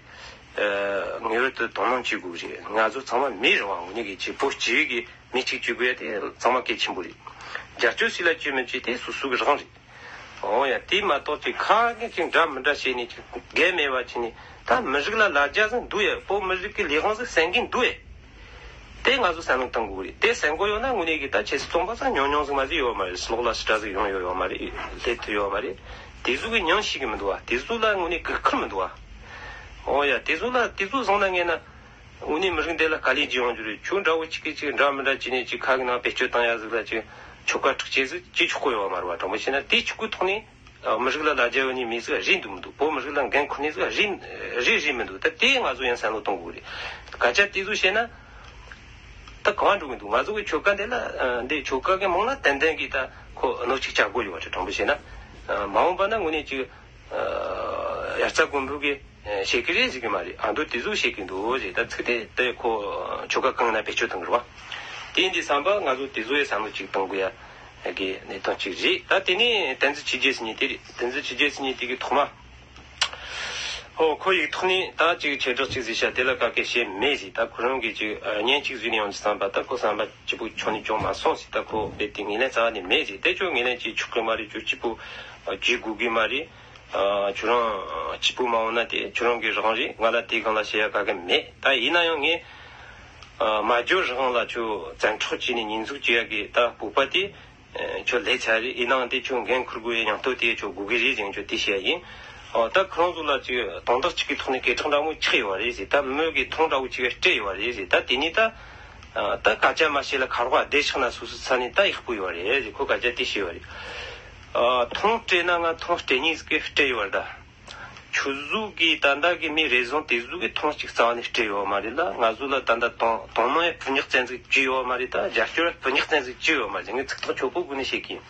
ཨ་ངེས་པར་དུ་དོ་སྣང་བྱེད་དགོས་རེད། ང་ཚོ་ཚང་མ་མི་རེད་བ། དངོས་གནས་ཀྱི་ཅིག་བོད་སྤྱི་པའི་གི་མི་གཅིག་བྱེད་དགོས་ཡ་དེ་ཚང་མ་གལ་ཆེན་པོ་རེད། རྒྱབ་སྐྱོར་སུ་ལ་བྱེད་མི་བྱེད་དེ་སོ་སོ་གི་རང་རེད། འོ་ཡ། དེ་མ་གཏོགས་ཅིག་ཁ་ངན་ཅིག་འདྲ་མི་འདྲ་བྱས་ནས་ཅིག་འགན་མེད་པ་བྱས་ནས། ད་མི་རིགས་ལ་ལ་རྒྱ་ཟིག་འདུག་ཡ། བོད་མི་རིགས་ཀྱི་ལས་དབང་ཟིག་གསན་གིན་འདུག་ཡ། དེ་ང་ཚོ་བསམ་བློ་གཏོང་དགོས་རེད། དེ་གསན་དགོས་ཡོད་ན་དངོས་གནས་ཀྱི་ད་ཆབ་སྲིད་བཙོན་པ་ཚང་ཉུང་ཉུང་ཟིག་མ་ཟིག་ཡོད་མ་རེད། ལོགས་ལ་ཞེ་དྲག་ཟིག་ཡོང་ཡོད་ཡོད་མ་རེད། སླེབས་ཐུབ་ཡོད་མ་རེད། དེ་ཚོ་གི་མྱིང་ཤེས་གི་མི་འདུག་བ། དེ་ཚོ་ལ་དངོས་གནས་གུས་བཀུར་མི་འདུག་བ། འོ་ཡ། དེ་ཚོ་ལ་དེ་ཚོ་བཟུང་ན་ངེས་ན། དངོས་གནས་མི་རིགས་འདི་ལ་དཀའ་ལས་བརྒྱབ་ཡོང་རྒྱུ་རེད། ཁྱོད་འདྲ་བོ་གཅིག་གིས་གཅིག་འདྲ་མི་འདྲ་བྱས་ནས་ཅིག་ཁ་གི་ནང་བེད་སྤྱོད་བཏང་ཡ་ཟིག་ལ་ཅིག་ཆོལ་ཁ་འཁྲུག་ཆེ་ཟིག་བྱེད་ཆོག་གི་ཡོད་མ་རེད་བ། དྲང་པོ་བཤད་ན་དེ་གཅིག་པུའི་ཐོག་ནས་ཨ་མི་རིགས་ལ་ལ་རྒྱ་ཡོད་ནི་མི་ཟིག་རེད་འདུག་མི་འདུག་བོད་མི་རིགས་ལ་འགན་འཁུར་ནི་ཟིག་རེད་རེད་རེད་མི་འདུག་ད་དེ་ང་ཚོ་ཡང་བསམ་བློ་གཏོང་དགོས་རེད། སྐད་ཆ་དེ་ཚོ་བཤད་ན་ད་གང་འགྲོ་གི་འདུག་ང་ཚོ་གི་ཆོལ་ཁ་འདི་ལ་ཨ་འདི་ཆོལ་ཁ་གི་མིང་ལ་ཏན་ཏན་གྱིས་ད་ཁོ་གནོད་ཅིག་བྱ་དགོས་ཡོད་པ་རེད། དྲང་པོ་བཤད་ན་ཨ་མ་འོངས་པ་ན་དངོས་གནས་ཅིག་ཨ་དབྱར་རྩྭ་དགུན་འབུ་གི་ཨ་བཤད་ཀྱི་རེད་ཟེར་གི་མ་རེད། ཨ་མདོ་དེ་ཚོ་བཤད་ཀྱི་འདུག་ཟེར། ད་ཚིག་དེ་དེ་ཁོ་ཆོལ་ཁ་གང་ན་བེད་སྤྱོད་གཏོང་གི་རེད་བ། དེ་ཡིན་དུས་བསམ་པ་ང་ཚོ་དེ་ཚོ་ཡི་བསམ་བློ་ཅིག་གཏོང་དགོས་ཡ་གི་གནས་སྟངས་ཅིག་རེད། ད་དེ་ནས་བསྟན་འཛིན་ཆོས་རྒྱལ་ཟེར་མཁན་དེ་རེད། བསྟན་འཛིན་ཆོས་རྒྱལ་ཟེར་མཁན་དེ་གི་ཐོག་མ། ཨོ་ཁོ་ཡིག་ཐོག་ནས་ད་ཅིག་ཆེ་བསྒྲགས་ཅིག་ཟིག་བྱ་དེ་ལ་ག་གེ་བྱས་མེད་ཟིག་ད་ཁོ་རང་གིས་ཅིག་ཨ་བརྙན་ཅིག་བཟོས་ནས་ཡོང་རྒྱུ་བསམ་པ། ད་ཁོ་བསམ་པ་སྐྱིད་པོ་ཁྱོན་ནས་ཅུང་མ་སོང་ཟིག་ད་ཁོ་རྦད་དེ་ངོས་ལེན་རྩ་བ་ནས་མེད་ཟིག་དེ་ཁྱོད་ངོས་ལེན་བྱེད་ཆོག་གི་མ་རེད། ཁྱོད་སྐྱིད་པོ་ཨ་བྱེད་དགོས་གི་མ་རེད། ཨ་ཁྱོད་རང་སྐྱིད་པོ་མ་འོང་ན་དེ་ཁྱོད་རང་གི་རང་རེད། ང་ལ་དེ་སྒང་ལ་བཤད་ཡ་ག་གེ་མེད། ད་ཡིན་ན་ཡང་ངས་ཨ་མ་འཇོ་རང་ལ་ཁྱོད་བཙན་འཕྲོག་བྱས་ནས་ཉེས་འཛུགས་བྱེད་ཡ་གི་ད་སྤོབས་པ་དེ་ཨ་ཁྱོད་ལས་ཚར་རེད། ཡིན་ནའང་དེ་ཁྱོད་འགན་འཁུར་དགོས་ཡ་སྙིང་སྟོབས་དེ་ཁྱོད་དགོས་གི་རེད་ཟེར་ཁྱོད་དེ་བཤད་ཡ་ཡིན། ཨོ་ད་ཁོ་རང་ཚོ་ལ་ཅིག་དོན་དག་ཅིག་གི་ཐོག་ནས་སྐད་གྲགས་འདྲ་མོ་ཆགས་ཡོད་པ་རེད་ཟེར། ད་མི་གི་མཐོང་འདྲ་བོ་ཅིག་སྤྲད་ཡོད་པ་རེད་ཟེར། ད་དེ་ནས་ད་ཨ་ད་སྐད་ཆ་མ་བཤད་ལ་ཁ་རོག་བསྡད་ཆགས་ན་སོ་སོ་ཚ་ནས་ད་ཡག་པོ་ཡོད་པ་རེད་ཟེར་ཁོ་སྐད་ཆ་དེ་བཤད་པ་རེད། ཨ་ཐོང་སྤྲད་ན་ང་ཐོང་སྤྲད་མཁན་ཟིག་གིས་སྤྲད་ཡོད་པ་རེད་ད། ཁྱོད་ཚོ་གིས་ད་ལྟ་གི་མི་རེ་ཟུང་དེ་ཚོ་གིས་ཐོང་ཅིག་རྩ་བ་ནས་སྤྲད་ཡོད་མ་རེད་ལ། ང་ཚོ་ལ་ད་ལྟ་དོ་དོ་སྣང་ཡང་སྤུ་ཉག་ཙམ་ཟིག་བྱས་ཡོད་མ་རེད། ད་རྒྱབ་སྐྱོར་སྤུ་ཉག་ཙམ་ཟིག་བྱས་ཡོད་མ་རེད། ངས་ཚིག་ཐག་ཆོད་པོ་སྒོ་ནས་བཤད་གི་ཡིན།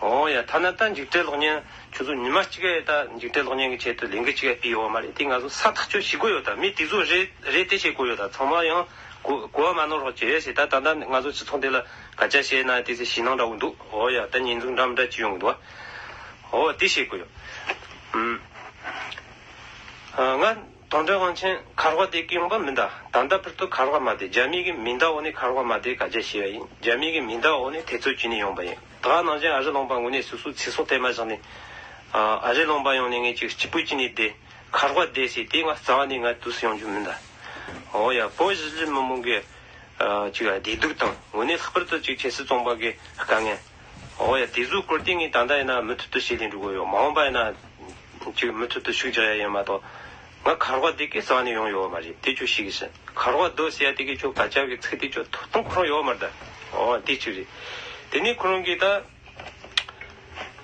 ཨོ་ཡ། ཐ་ན་ད་འཇིགས་བྲལ་གློག་བརྙན་ཁྱོད་ཚོ་ཉི་མ་གཅིག་ཡ་ད་འཇིགས་བྲལ་གློག་བརྙན་གྱི་ཆེད་དུ་ལས་འགུལ་གཅིག་ཡ་སྤེལ་ཡོད་མ་རེད། དེ་ང་ཚོ་ས་ཐག་ཆོད་བྱེད་དགོས་ཡོད། ད་མི་དེ་ཚོ་རེད་རེད་དེ་བྱེད་དགོས་ཡོད། ད་ཚང་མ་ཡང་གོ་གོ་བ་མ་ནོར་རོགས་བྱེད་ཞེས། ད་ད་ལྟ་ང་ཚོ་སྤྱི་ཚོགས་འདི་ལ་སྐད་ཆ་བཤད་ན་དེ་ཚོ་ཞེད་སྣང་འདྲ་བོ་འདུག་ཨོ་ཡ། ད་ཉེས་འཛུགས་འདྲ་མི་འདྲ་ཅིག་ཡོང་གི་འདུག་ཨོ་དེ་བྱེད་དགོས་ཡོད། ཨུམ། ང་དོན་གྲུབ་དབང་ཆེན་ཁ་རོག་བསྡད་ཀྱི་ཡོང་པ་མིན་ད། ད་ལྟ་བར་དུ་ཁ་རོག་མ་བསྡད། རྒྱ་མི་གི་མིང་བརྡ་འོག་ནས་ཁ་རོག་མ་བསྡད་སྐད་ཆ་བཤད་པ་ཡིན། རྒྱ་མི་གི་མིང་བརྡ་འོག་ནས་འཐབ་རྩོད་བྱས་ནས་ཡོང་པ་ཡིན། ད་ནང་བཞིན་ཨ་རི་ལུང་པ་ངོས་ནས་སོ་སོའི་ཚེ་སྲོག་གཏན་མ་བཞག་ནས་ཨ་རི་ལུང་པ་ཡོང་ནས་ངས་ཅིག་སྐྱིད་པོ་བྱས་ནས་བསྡད། ཁ་རོག་བསྡད་ཟེར་དེ་ང་རྩ་བ་ནས་ང་དུས་སུ་ཡོང་རྒྱུ་མིན་ད། འོ་ཡ། བོད་གཞིས་བྱེས་མི་མང་གི་ཨ་ཅིག་བདེ་སྡུག་དང་དངོས་གནས་ལྷག་པར་དུ་ཅིག་ཆབ་སྲིད་བཙོན་པ་གི་དཀའ་ངལ། འོ་ཡ། དེ་ཚོའི་སྐོར་དེ་ངས་ད་ལྟ་ཡིན་ན་མུ་མཐུད་དུ་བཤད་ལས་འགྲོ་གི་ཡོད། མ་འོངས་པ་ཡིན་ན་ཅིག་མུ་མཐུད་དུ་ཤུགས་རྒྱག་ཡ་ཡིན་མ་གཏོགས། ང་ཁ་རོག་བསྡད་ཀྱི་རྩ་བ་ནས་ཡོང་ཡོད་མ་རེད། དེ་ཁྱོད་ཤེས་ཀྱི་ཟེར། ཁ་རོག་བསྡད་ཟེར་ཡ་དེ་གི་ཁྱོད་སྐད་ཆ་གི་ཚིག་དེ་ཁྱོད་ཐོབ་ཐང་ཁོ་རང་ཡོད་མ་རེད་ད། འོ་དེ་གཅིག་རེད། དེ་ནས་ཁོ་རང་གིས་ད་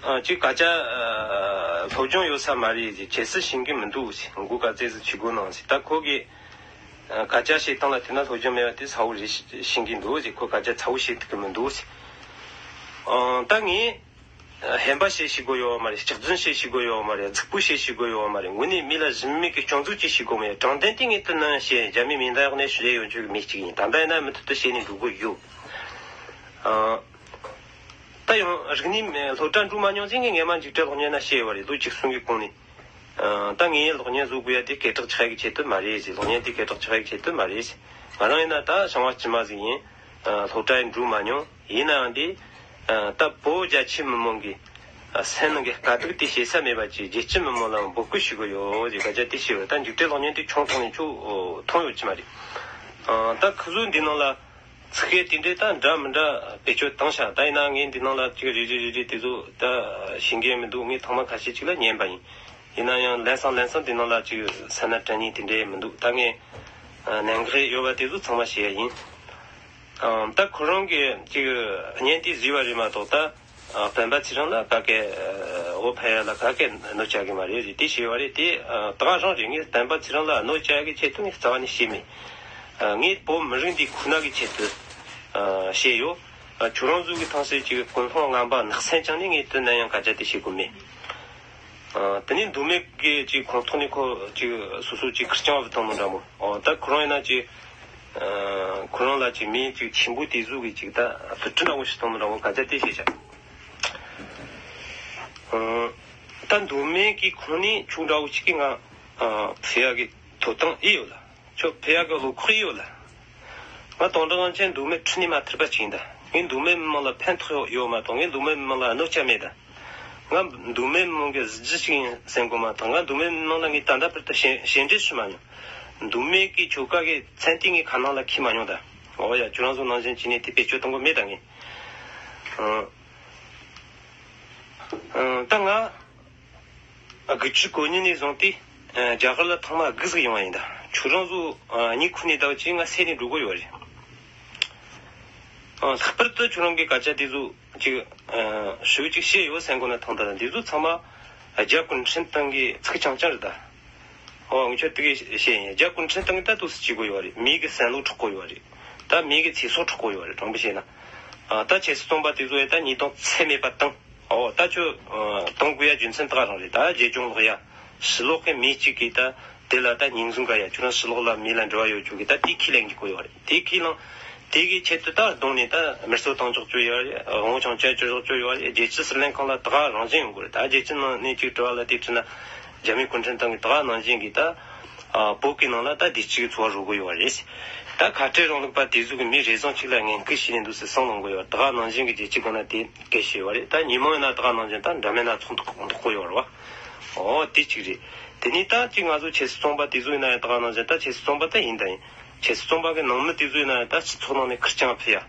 ཨ་ཅིག་སྐད་ཆ་ཨ་སློབ་སྦྱོང་ཡོད་ས་མ་རེད་ཟེར། ཁྱེད་སུ་ཤེས་ཀྱི་མི་འདུག་ཟེར། མགོ་དཀར་རྩེ་ཟིག་ཆུ་སྒོ་ནང་ཟེར། ད་ཁོ་གིས་ཨ་སྐད་ཆ་བཤད་སྟངས་ལ་བལྟས་ན་སློབ་སྦྱོང་མེད་པ་དེ་གསལ་བོ་རེད། ཤེས་ཀྱི་འདུག་ཟེར། ཁོ་སྐད་ཆ་གསལ་བོ་བཤད་ཐུབ་ཀྱི་མི་འདུག་ཟེར། ཨ་ད་ངས་ཨ་ཧམ་པ་བཤད་ཤེས་དགོས་ཡོད་མ་རེད། སྐྱག་རྫུན་བཤད་ཤེས་དགོས་ཡོད་མ་རེད། རྫིག་པོ་བཤད་ཤེས་དགོས་ཡོད་མ་རེད། དངོས་གནས་མི་ལ་གཞི་མེད་ཀྱི་སྐྱོན་འཛུགས་ཅིག་བྱེད་དགོས་མེད། དྲང་བདེན་དེ་ངས་བསྟན་ན་བཤད། རྒྱ་མི་མིང་བརྡ་འོག་ནས་ཞུ་ཡས་ཡོད་ཆོག་གི་མི་གཅིག་ཡིན། ད་ལྟ་ཡིན་ན་མུ་མཐུད་དུ་བཤད་ནས་འགྲོ་གི་ཡོད། ཨ་ད་ཡང་རིག་གནས་སློབ་གྲྭ་འགྲོ་མ་མྱོང་ཚེ་ངས་སྔས་མ་འཇིགས་བྲལ་གློག་བརྙན་ན་བཤད་ཡོད་རེད། ལོ་བཅུ་གསུམ་གྱི་གོང་ནས། ཨ་ད་ངས་གློག་བརྙན་བཟོ་དགོས་ཡ་དེ་སྐད་གྲགས་ཆགས་ཡ་གི་ཆེད་དུ་མ་རེད་ཟེར། གློག་བརྙན་དེ་སྐད་གྲགས་ཆགས་ཡ་གི་ཆེད་དུ་མ་རེད་ཟེར། ང་རང་ཡིན་ན་ད་ཞིང་པ་དཀྱུས་མ་ཟིག་ཡིན། ཨ་སློབ་གྲྭ་ཡང་འགྲོ་མ་མྱོང་། ཡིན་ནའང་དེ་ཨ་ད་བོད་རྒྱ་ཆེ་མི་མང་གི་ཨ་སེམས་ནང་གི་དཀའ་སྡུག་དེ་བཤད་ས་མེད་པ་ཅིག་རྒྱལ་སྤྱི་མི་མང་ལ་འབོད་སྐུལ་ཞུ་གི་ཡོད་ཟེར་སྐད་ཆ་དེ་བཤད་ཡོད། ད་འཇིགས་བྲལ་གློག་བརྙན་དེ་ཆུང་ཐོག་ནས་ཁྱོད་མཐོང་ཡོད་ཀྱི་མ་རེད། ཨ་ད་ཁོ་ཚོ་འདི་ནང་ལ་ཚིག་གི་དེ་འདྲའི་ད་འདྲ་མི་འདྲ་བེད་སྤྱོད་བཏང་ཤག་ད་ཡིན་ན་ངས་འདི་ནང་ལ་ཅིག་རེ་རེ་རེ་རེ་དེ་ཚོ་ད་ཤེས་མཁན་མི་འདུག་ངས་ཐེངས་མ་ཁ་ཤས་ཅིག་ལ་ཉན་པ་ཡིན། ཡིན་ན་ཡང་ལན་སང་ལན་སང་འདི་ནང་ལ་ཅིག་ས་ན་དྲན་ཉིན་དེ་འདྲའི་མི་འདུག་ད་ངས་ཨ་གནད་འགག་ཡོད་པ་དེ་ཚོ་ཚང་མ་བཤད་ཡ་ཡིན། ཨ་ད་ཁོ་རང་གི་ཅིག་བརྙན་དེ་བཟོས་པ་རེད་མ་གཏོགས་ད་ཨ་སྤེན་པ་ཚེ་རིང་ལ་ག་གེ་ཨ་འོ་ཕ་ཡ་ལ་ག་གེ་གནོད་བྱ་གི་མ་རེད་ཟེར་དེ་བཤད་པ་རེད། དེ་ཨ་ད་ག་རང་རེད། ངས་སྤེན་པ་ཚེ་རིང་ལ་གནོད་བྱ་གི་ཆེད་དུ་ངས་རྩ་བ་ནས་བཤད་མེད། ཨ་ངས་བོད་མི་རིགས་འདི་ཁོ་ན་གི་ཆེད་དུ་ཨ་བཤད་ཡོད། ཨ་ཁྱོད་རང་ཚོ་གི་ཐང་སེ་ཅིག་ཀུན་སློང་ངན་པ་ནག་སེམས་བཅངས་ནས་ངས་དུས་ནམ་ཡང་སྐད་ཆ་དེ་བཤད་གི་མེད། ཨ་དེ་ནས་མདོ་སྨད་ཀྱི་ཅིག་ཁོངས་གཏོགས་ནས་ཁོ་ཅིག་སོ་སོ་ཅིག་ཁེར་རྐྱང་བུད་བཏང་ནོ་འདྲ་མོ། ཨོ་ད་ཁོ་རང་ཡིན་ན་ཅིག་ ཁོ་རང་ལ་ཅིག་མི་ཅིག་ཆེན་པོ་དེ་ཟུག་གི་ཅིག་ད་ཕུ་ཁྲི་འདྲ་བོ་ཞིག་གཏོང་འདྲ་བོ་ག་ཅག་དེ་བྱས་བྱ། ད་མདོ་སྨད་ཀྱི་ཁོངས་ནས་ཁྱུག་འདྲ་བོ་ཞིག་གིས་ང་ཕུད་ཡག་གི་ཐོབ་ཐང་ཨེ་ཡོད་ལ། ཁྱོད་ཕུད་ཡག་གི་བློ་ཁོག་ཨེ་ཡོད་ལ། ང་དོན་དག་ངང་ཆེན་མདོ་སྨད་ཁྲི་ནས་མ་ཐར་པ་ཅིག་ཡིན་ད། ངས་མདོ་སྨད་མི་མང་ལ་ཕན་ཐོགས་ཡོད་མ་གཏོགས་ངས་མདོ་སྨད་མི་མང་ལ་གནོད་སྐྱེལ་མེད་ད། ང་མདོ་སྨད་མི་མང་གི་གཟི་བརྗིད་ཅིག་ཡིན་སེམས་གོ་མ་གཏོགས། ང་མདོ་སྨད་མི་མང་ལ་ངས་ད་ལྟ་བར་དུ་ཞེ་ཞེ་འགྲས་ཞུ་མ་མྱོང་། མདོ་སྨད་ཀྱི་ཆོལ་ཁ་གི་མཚན་ལྟས་ངས་ཁ་ནང་ལ་འཁྱེར་མ་མྱོང་ད། འོ་ཡ། ཁྱོད་རང་ཚོ་ནང་བཞིན་བྱས་ནས་དེ་བེད་སྤྱོད་གཏོང་གི་མེད་ད་ངས། ཨང་། ཨང་། ད་ང་དགུ་བཅུ་གོ་གཉིས་ནས་བཟུང་སྟེ་རྒྱ་གར་ལ་ཐེངས་མ་དགུ་ཟིག་ཡོང་བ་ཡིན་ད། ཁྱོད་རང་ཚོ་གཉིད་ཁུག་ནས་ད་བ་ཅིག་ང་སད་ནས་འགྲོ་གི་ཡོད་རེད། ཨང་། ལྷག་པར་དུ་ཁྱོད་རང་གི་སྐད་ཆ་དེ་ཚོ་ཅིག་ཨ་ཞུ་ཅིག་བཤད་ཡོད་སེམས་གོ་ན་ཐང་ད་ལ། འདི་ཚོ་ཚང་མ་རྒྱ་གུང་ཁྲན་ཏང་གི་ཚིག་རྐྱང་རྐྱང་རེད་ད། ཨོ་ངས་ཁྱོད་དེ་གས་བཤད་ཡིན། རྒྱ་གུང་ཁྲན་ཏང་གིས་ད་དུ་སུ་བྱེད་དགོས་ཡོད་རེད། མི་གི་བསམ་བློ་འཕྲོག་གོ་ཡོད་རེད། ད་མི་གི་ཚེ་སྲོག་འཕྲོག་གོ་ཡོད་རེད། དྲང་པོ་བཤད་ན། ཨ་ད་ཆབ་སྲིད་བཙོན་པ་དེ་ཚོ་ཡ་ད་ཉེས་རྡུང་ཚད་མེད་པ་བཏང་། ཨོ་ད་ཁྱོད་ཨ་གཏོང་དགོས་ཡ་རྒྱུ་མཚན་ད་ག་རང་རེད། ད་རྒྱལ་སྐྱོང་ལོག་ཡ། ཕྱི་ལོག་གི་མི་གཅིག་གིས་ད་དེ་ལ་ད་ཉེས་འཛུགས་འགའ་ཡ། ཁྱོད་རང་ཕྱི་ལོག་ལ་མི་ལ་འབྲེལ་བ་ཡོད་རྒྱུ་གི་ད་དེ་ཁས་ལེན་གྱི་དགོས་ཡོད་རེད། དེ་ཁས་ལེན། དེ་གི་ཆེད་དུ་ད་གདོང་ནས་ད་མི་གསོད་གཏོང་ཆོག་ཆོག་ཡོད་རེད། དབང་ཆ་བཅད་ཆོག་ཆོག་ཡོད་རེད། རྒྱལ་སྤྱི་ཟུར་ལེན་ཁང་ལ་ད་ག་རང་བཞིན་ཡོང་གི་རེད། ད་རྒྱལ་སྤྱི་ནང་ནས་གཅིག་དྲི་བ་ལ་དེ་དྲིས་ན། རྒྱ་མི་གུང་ཁྲན་ཏང་གི་ད་ག་ནང་བཞིན་གི་ད་ཨ་བོད་ཀྱི་ནང་ལ་ད་བདེ་སྐྱིད་ཀྱི་འཚོ་བ་རོལ་གི་ཡོད་རེད། ད་ཁ་བྲལ་རིང་ལུགས་པ་དེ་ཚོ་གི་མི་རེ་ཟུང་གཅིག་ལ་ངན་སྐུལ་བྱས་ནས་འདུག་སེ་གསང་ལངས་གི་ཡོད། ད་ག་ནང་བཞིན་གི་རྒྱལ་སྤྱིའི་སྒང་ན་དེ་སྐད་བཤད་ཡོད་རེད། ད་ཉིན་མོ་ཡིན་ན་ད་ག་ནང་བཞིན་ད་འདྲ་མིན་སྣ་ཚོགས་འདུག་འདུག་གི་ཡོད་རེད་བ། ཨོ་དེ་གཅིག་རེད། དེ་ནས་ད་གཅིག་ང་ཚོ་ཆབ་སྲིད་བཙོན་པ་དེ་ཚོ་ཡིན་ན་ཡང་ད་ག་ནང་བཞིན་ད་ཆབ་སྲིད་བཙོན་པ་ད་ཡིན་ད་ཡིན། ཆབ་སྲིད་བཙོན་པ་གི་ནང་མི་དེ་ཚོ་ཡིན་ན་ཡང་ད་སྤྱི་ཚོགས་ནང་ནས་ཁེར་རྐྱང་ཕུད་ཡ།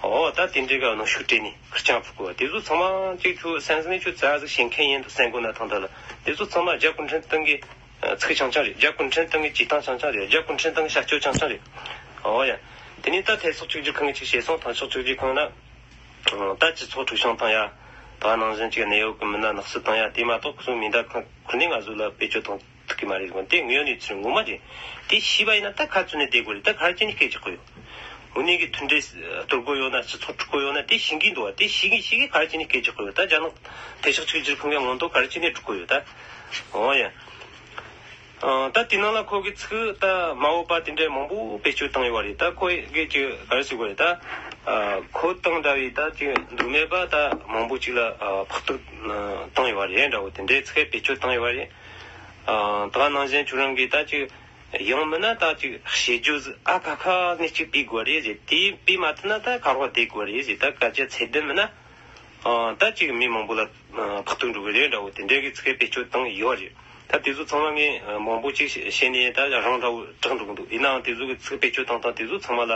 ཨོ་ད་དེ་འདྲའི་གི་གནོན་ཤུགས་སྤྲད་ནས་ཁེར་རྐྱང་ཕུད་དགོས་པ་དེ་ཚོ་ཚང་མ་གཅིག་ཁྱོད་སེམས་ནས་ཁྱོད་རྩ་ཟིག་བཤད་མཁན་ཡིན་འདུག་སེམས་གོ་ན་ཐང་ད་ལ། དེ་ཚོ་ཚང་མ་རྒྱ་གུང་ཁྲན་ཏང་གི་ཚིག་རྐྱང་རྐྱང་རེད། རྒྱ་གུང་ཁྲན་ཏང་གི་བྱེད་སྟངས་རྐྱང་རྐྱང་རེད། རྒྱ་གུང་ཁྲན་ཏང་གི་བྱ་སྤྱོད་རྐྱང་རྐྱང་རེད། ཨོ་ཡ། དེ་ནས་ད་ཐེ་སོག་གཅིག་གྱུར་ཁང་གིས་གཅིག་བཤད་སོང་། ཐེ་སོག་གཅིག་གྱུར་ཁང་ན། ད་སྤྱི་ཚོགས་འཁྲུག་སྦྱོང་བཏང་ཡ། ད་ནང་བཞིན་གཅིག་གནས་བབ་ཀྱི་མི་སྣ་ནག་སུ་བཏང་ཡ་དེ་མ་གཏོགས་ཁོ་ཚོ་མིང་བརྡ་ཁུར་ཁུར་ནས་ང་ཚོ་ལ་བེད་སྤྱོད་གཏོང་ཐུབ་ཀྱི་མ་རེད། དེ་དངོས་ཡོད་གནས་ཚུལ་ངོ་མ་རེད། དེ་ཤེས་པ་ཡིན་ན་ད་ཁ་བཙུམ་ནས་བསྡད་དགོས་རེད། ད་ག་རེ་བྱས་ནས་སྐད་རྒྱག་གི་ཡོད། དངོས་གནས་ཀྱི་མཐུན་སྒྲིལ་གཏོར་དགོས་ཡོད་ན། སྤྱི་ཚོགས་འཁྲུག་དགོས་ཡོད་ན་དེ་ཤེས་ཀྱི་འདུག་བ། དེ་ཤེས་ཀྱི་ཤེས་ཀྱི་ག་རེ་བྱས་ནས་སྐད་རྒྱག་གི་ཡོད། ད་རྒྱ་ནག་ཐེ་ཤག་གཅིག་གྱུར་ཁང་གི་མངོན་རྟོགས་ག་རེ་བྱས་ནས་སྒྲུབ་དགོས་ཡོད་ད། འོ་ཡ། ཨ་ད་དེ་ནང་ལ་ཁོ་གི་ཚིག་ད་མ་འོས་པ་དེ་འདྲའི་མང་པོ་བེད་སྤྱོད་བཏང་ཡོད་རེད། ད་ཁོ་གི་ཅིག་ག་རེ་ཟེར་དགོས་རེད། ད་ཨ་ཁོ་དང་འདྲ་བའི་ད་ཅིག་མདོ་སྨད་པ་ད་མང་པོ་ཅིག་ལ་ཨ་ཕོག་ཐུག་བཏང་ཡོད་རེད། འདྲ་བོ་དེ་འདྲའི་ཚིག་བེད་སྤྱོད་བཏང་ཡོད་རེད། ཨ་ད་ནང་བཞིན་ཁྱོད་རང་གིས་ད་ཅིག་ཡང་མིན་ན་ད་ཅིག་བྱེད་རྒྱུ་ཟིག་ཨ་ཁ་ཁ་ནས་ཅིག་སྤེལ་དགོས་རེད་ཟེར། དེ་སྤེལ་མ་ཐུབ་ན་ད་ཁ་རོག་བསྡད་དགོས་རེད་ཟེར། ད་སྐད་ཆ་ཚད་ལྡན་མིན་ན། ཨ་ད་ཅིག་མི་མང་པོ་ལ་ཨ་ཕོག་ཐུག་འགྲོ་གི་རེད་འདྲ་བོ་དེ་འདྲའི་གི་ཚིག་བེད་སྤྱོད་བཏང་ཡོད་རེད། ད་དེ་ཚོ་ཚང་མ་ངས་ཨ་མང་པོ་ཅིག་བཤད་ནས་ད་རང་འདྲ་བོ་གྲགས་འགྲོ་གི་འདུག་ཡིན་ནའང་དེ་ཚོ་གི་ཚིག་བེད་སྤྱོད་བཏང་སྟངས་དེ་ཚོ་ཚང་མ་ལ་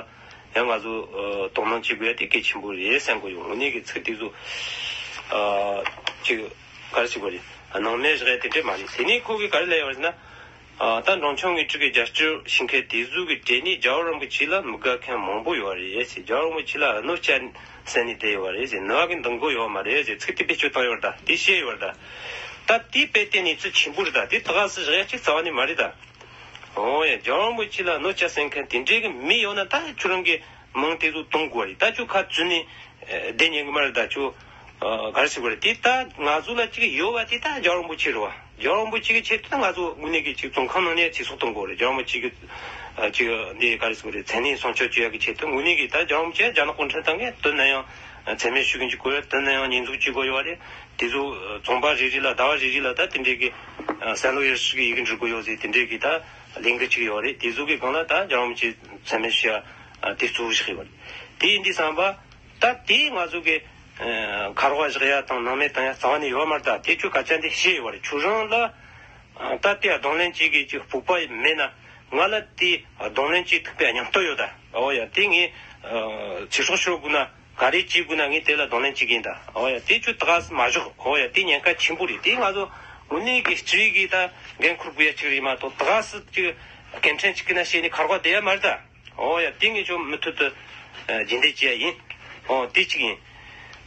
ཡང་ང་ཚོ་ཨ་དོ་སྣང་བྱེད་དགོས་ཡ་དེ་གལ་ཆེན་པོ་རེད་བསམ་གི་ཡོད། དངོས་གནས་གི་ཚིག་དེ་ཚོ་ཨ་ཅིག་ག་རེ་ཟེར་དགོས་རེད། སྣང་མེད་བཞག་ཡ་དེ་འདྲས་མ་རེད། དེ་ནས་ཁོ་གིས་ག་རེ་ལབ་ཡོད་རེད་ཟེར་ན། ཨ་ད་འབྲོང་ཆུང་ངོས་དྲུག་གི་རྒྱབ་སྐྱོར་བྱེད་མཁན་དེ་ཚོ་གི་གྲས་ནས་རྒྱལ་བ་རིན་པོ་ཆེ་ལ་མི་དགའ་མཁན་མང་པོ་ཡོད་རེད་ཟེར། རྒྱལ་བ་རིན་པོ་ཆེ་ལ་གནོད་སྐྱེལ་ཟེར་ནས་བསྡད་ཡོད་རེད་ཟེར། ནུས་པ་གི་འདང་དགོས་ཡོད་མ་རེད་ཟེར། ཚིག་དེ་བེད་སྤྱོད་བཏང་ཡོད་རེད་ད། དེ་བཤད་ཡོད་རེད་ད། ད་དེ་དཔེ་དེ་གནས་ཚུལ་ཆེན་པོ་རེད་ད། དེ་ད་ག་སེ་བཞག་ཡ་གཅིག་རྩ་བ་ནས་མ་རེད་ད། འོ་ཡ། རྒྱལ་བ་རིན་པོ་ཆེ་ལ་གནོད་སྐྱེལ་ཟེར་མཁན་དེ་འདྲའི་གི་མི་ཡོད་ན་ད་ཁྱོད་རང་གི་མིང་དེ་ཚོ་གཏོང་དགོས་རེད། ད་ཁྱོད་ཁ་བཙུམ་ནས་ཨ་བསྡད་ཉན་གི་མ་རེད་ད། ཁྱོད་ཨ་ག་རེ་ཟེར་དགོས་རེད། དེ་ད་ང་ཚོ་ལ་ཅིག་ཡོད་པ་དེ་ད་རྒྱལ་བ་རིན་པོ་ཆེ་རེད་བ། རྒྱལ་བ་རིན་པོ་ཆེ་གི་ཆེད་དུ་ང་ཚོ་དངོས་གནས་ཀྱི་ཅིག་བཙོན་ཁང་ནང་ནས་ཚེ་སྲོག་གཏོང་དགོས་རེད། རྒྱལ་བ་རིན་པོ་ཆེ་གི་ཨ་ཅིག་འདི་ག་རེ་ཟེར་དགོས་རེད། མཚན་ནས་སྲུང་སྐྱོབ་བྱེད་ཡག་གི་ཆེད་དུ་དངོས་གནས་ཀྱི་ད་རྒྱལ་བ་རིན་པོ་ཆེ་རྒྱ་ནག་གུང་ཁྲན་ཏང་གིས་དོན་ན་ཡང་མཚན་སྨད་ཞུ་གི་འཇུག་དགོས་ཡོད། དོན་ན་ཡང་ཉེས་འཛུགས་བྱེད་དགོས་ཡོད་རེད། དེ་ཚོ་ཨ་ཚོང་པ་རེ་རེ་ལ་ཟླ་བ་རེ་རེ་ལ་ད་དེ་འདྲའི་གི་ཨ་བསམ་བློ་ཡར་ཞུ་གི་ཡི་གེ་འབྲི་དགོས་ཡོད་ཟེར། དེ་འདྲའི་གི་ད་ལས་འགུལ་ཅིག་ཡོད་རེད། དེ་ཚོ་གི་སྒང་ལ་ད་རྒྱལ་བ་རིན་པོ་ཆེ་མཚན་སྨད་ཞུ་ཡ་ཨ་དེ་གཙོ་བོ་ཞིག་ཡོད་རེད། དེ་ཡིན་དུས་ཙམ་པ། ད་དེ་ང་ཚོ་གི་ཨ་ཁ་རོག་བཞག་ཡ་དང་སྣང་མེད་བཏང་ཡ་རྩ་བ་ནས་ཡོད་མ་རེད། ད་དེ་ཁྱོད་སྐད་ཆ་འདི་བཤད་ཡོད་རེད། ཁྱོད་རང་ལ་ཨ་ད་དེ་གདོང་ལེན་བྱེད་གི་ཅིག་སྤོབས་པ་མེད་ན། ང་ལ་དེ་གདོང་ལེན་བྱེད་ཐུབ་པའི་སྙིང་སྟོབས་ཡོད་ད། འོ་ཡ། དེ་ངས་ཨ་ཚེ་སྲོག་ཤོར་དགོས་ན་ག་རེ་བྱེད་དགོས་ན་ངས་དེ་ལ་གདོང་ལེན་བྱེད་གི་ཡིན་ད། འོ་ཡ། དེ་ཁྱོད་ད་ག་སེ་མ་བཞག་འོ་ཡ། དེ་ཉེན་ཁ་ཆེན་པོ་རེད། དེ་ང་ཚོ་དངོས་གནས་ཀྱི་སྤྱི་བའི་གི་ད་འགན་འཁུར་དགོས་ཡ་ཅིག་རེད་མ་གཏོགས། ད་ག་སེ་ཅིག་སྐད་འཕྲིན་ཅིག་གི་ན་བཤད་ནས་ཁ་རོག་བསྡད་ཡ་མ་རེད་ད། འོ་ཡ། དེ་ངས་ཁྱོད་མུ་མཐུད་དུ་ཨ་རྒྱུན་ལྡན་བྱེད་ཡ་ཡིན། འོ་དེ་གཅིག་ཡིན།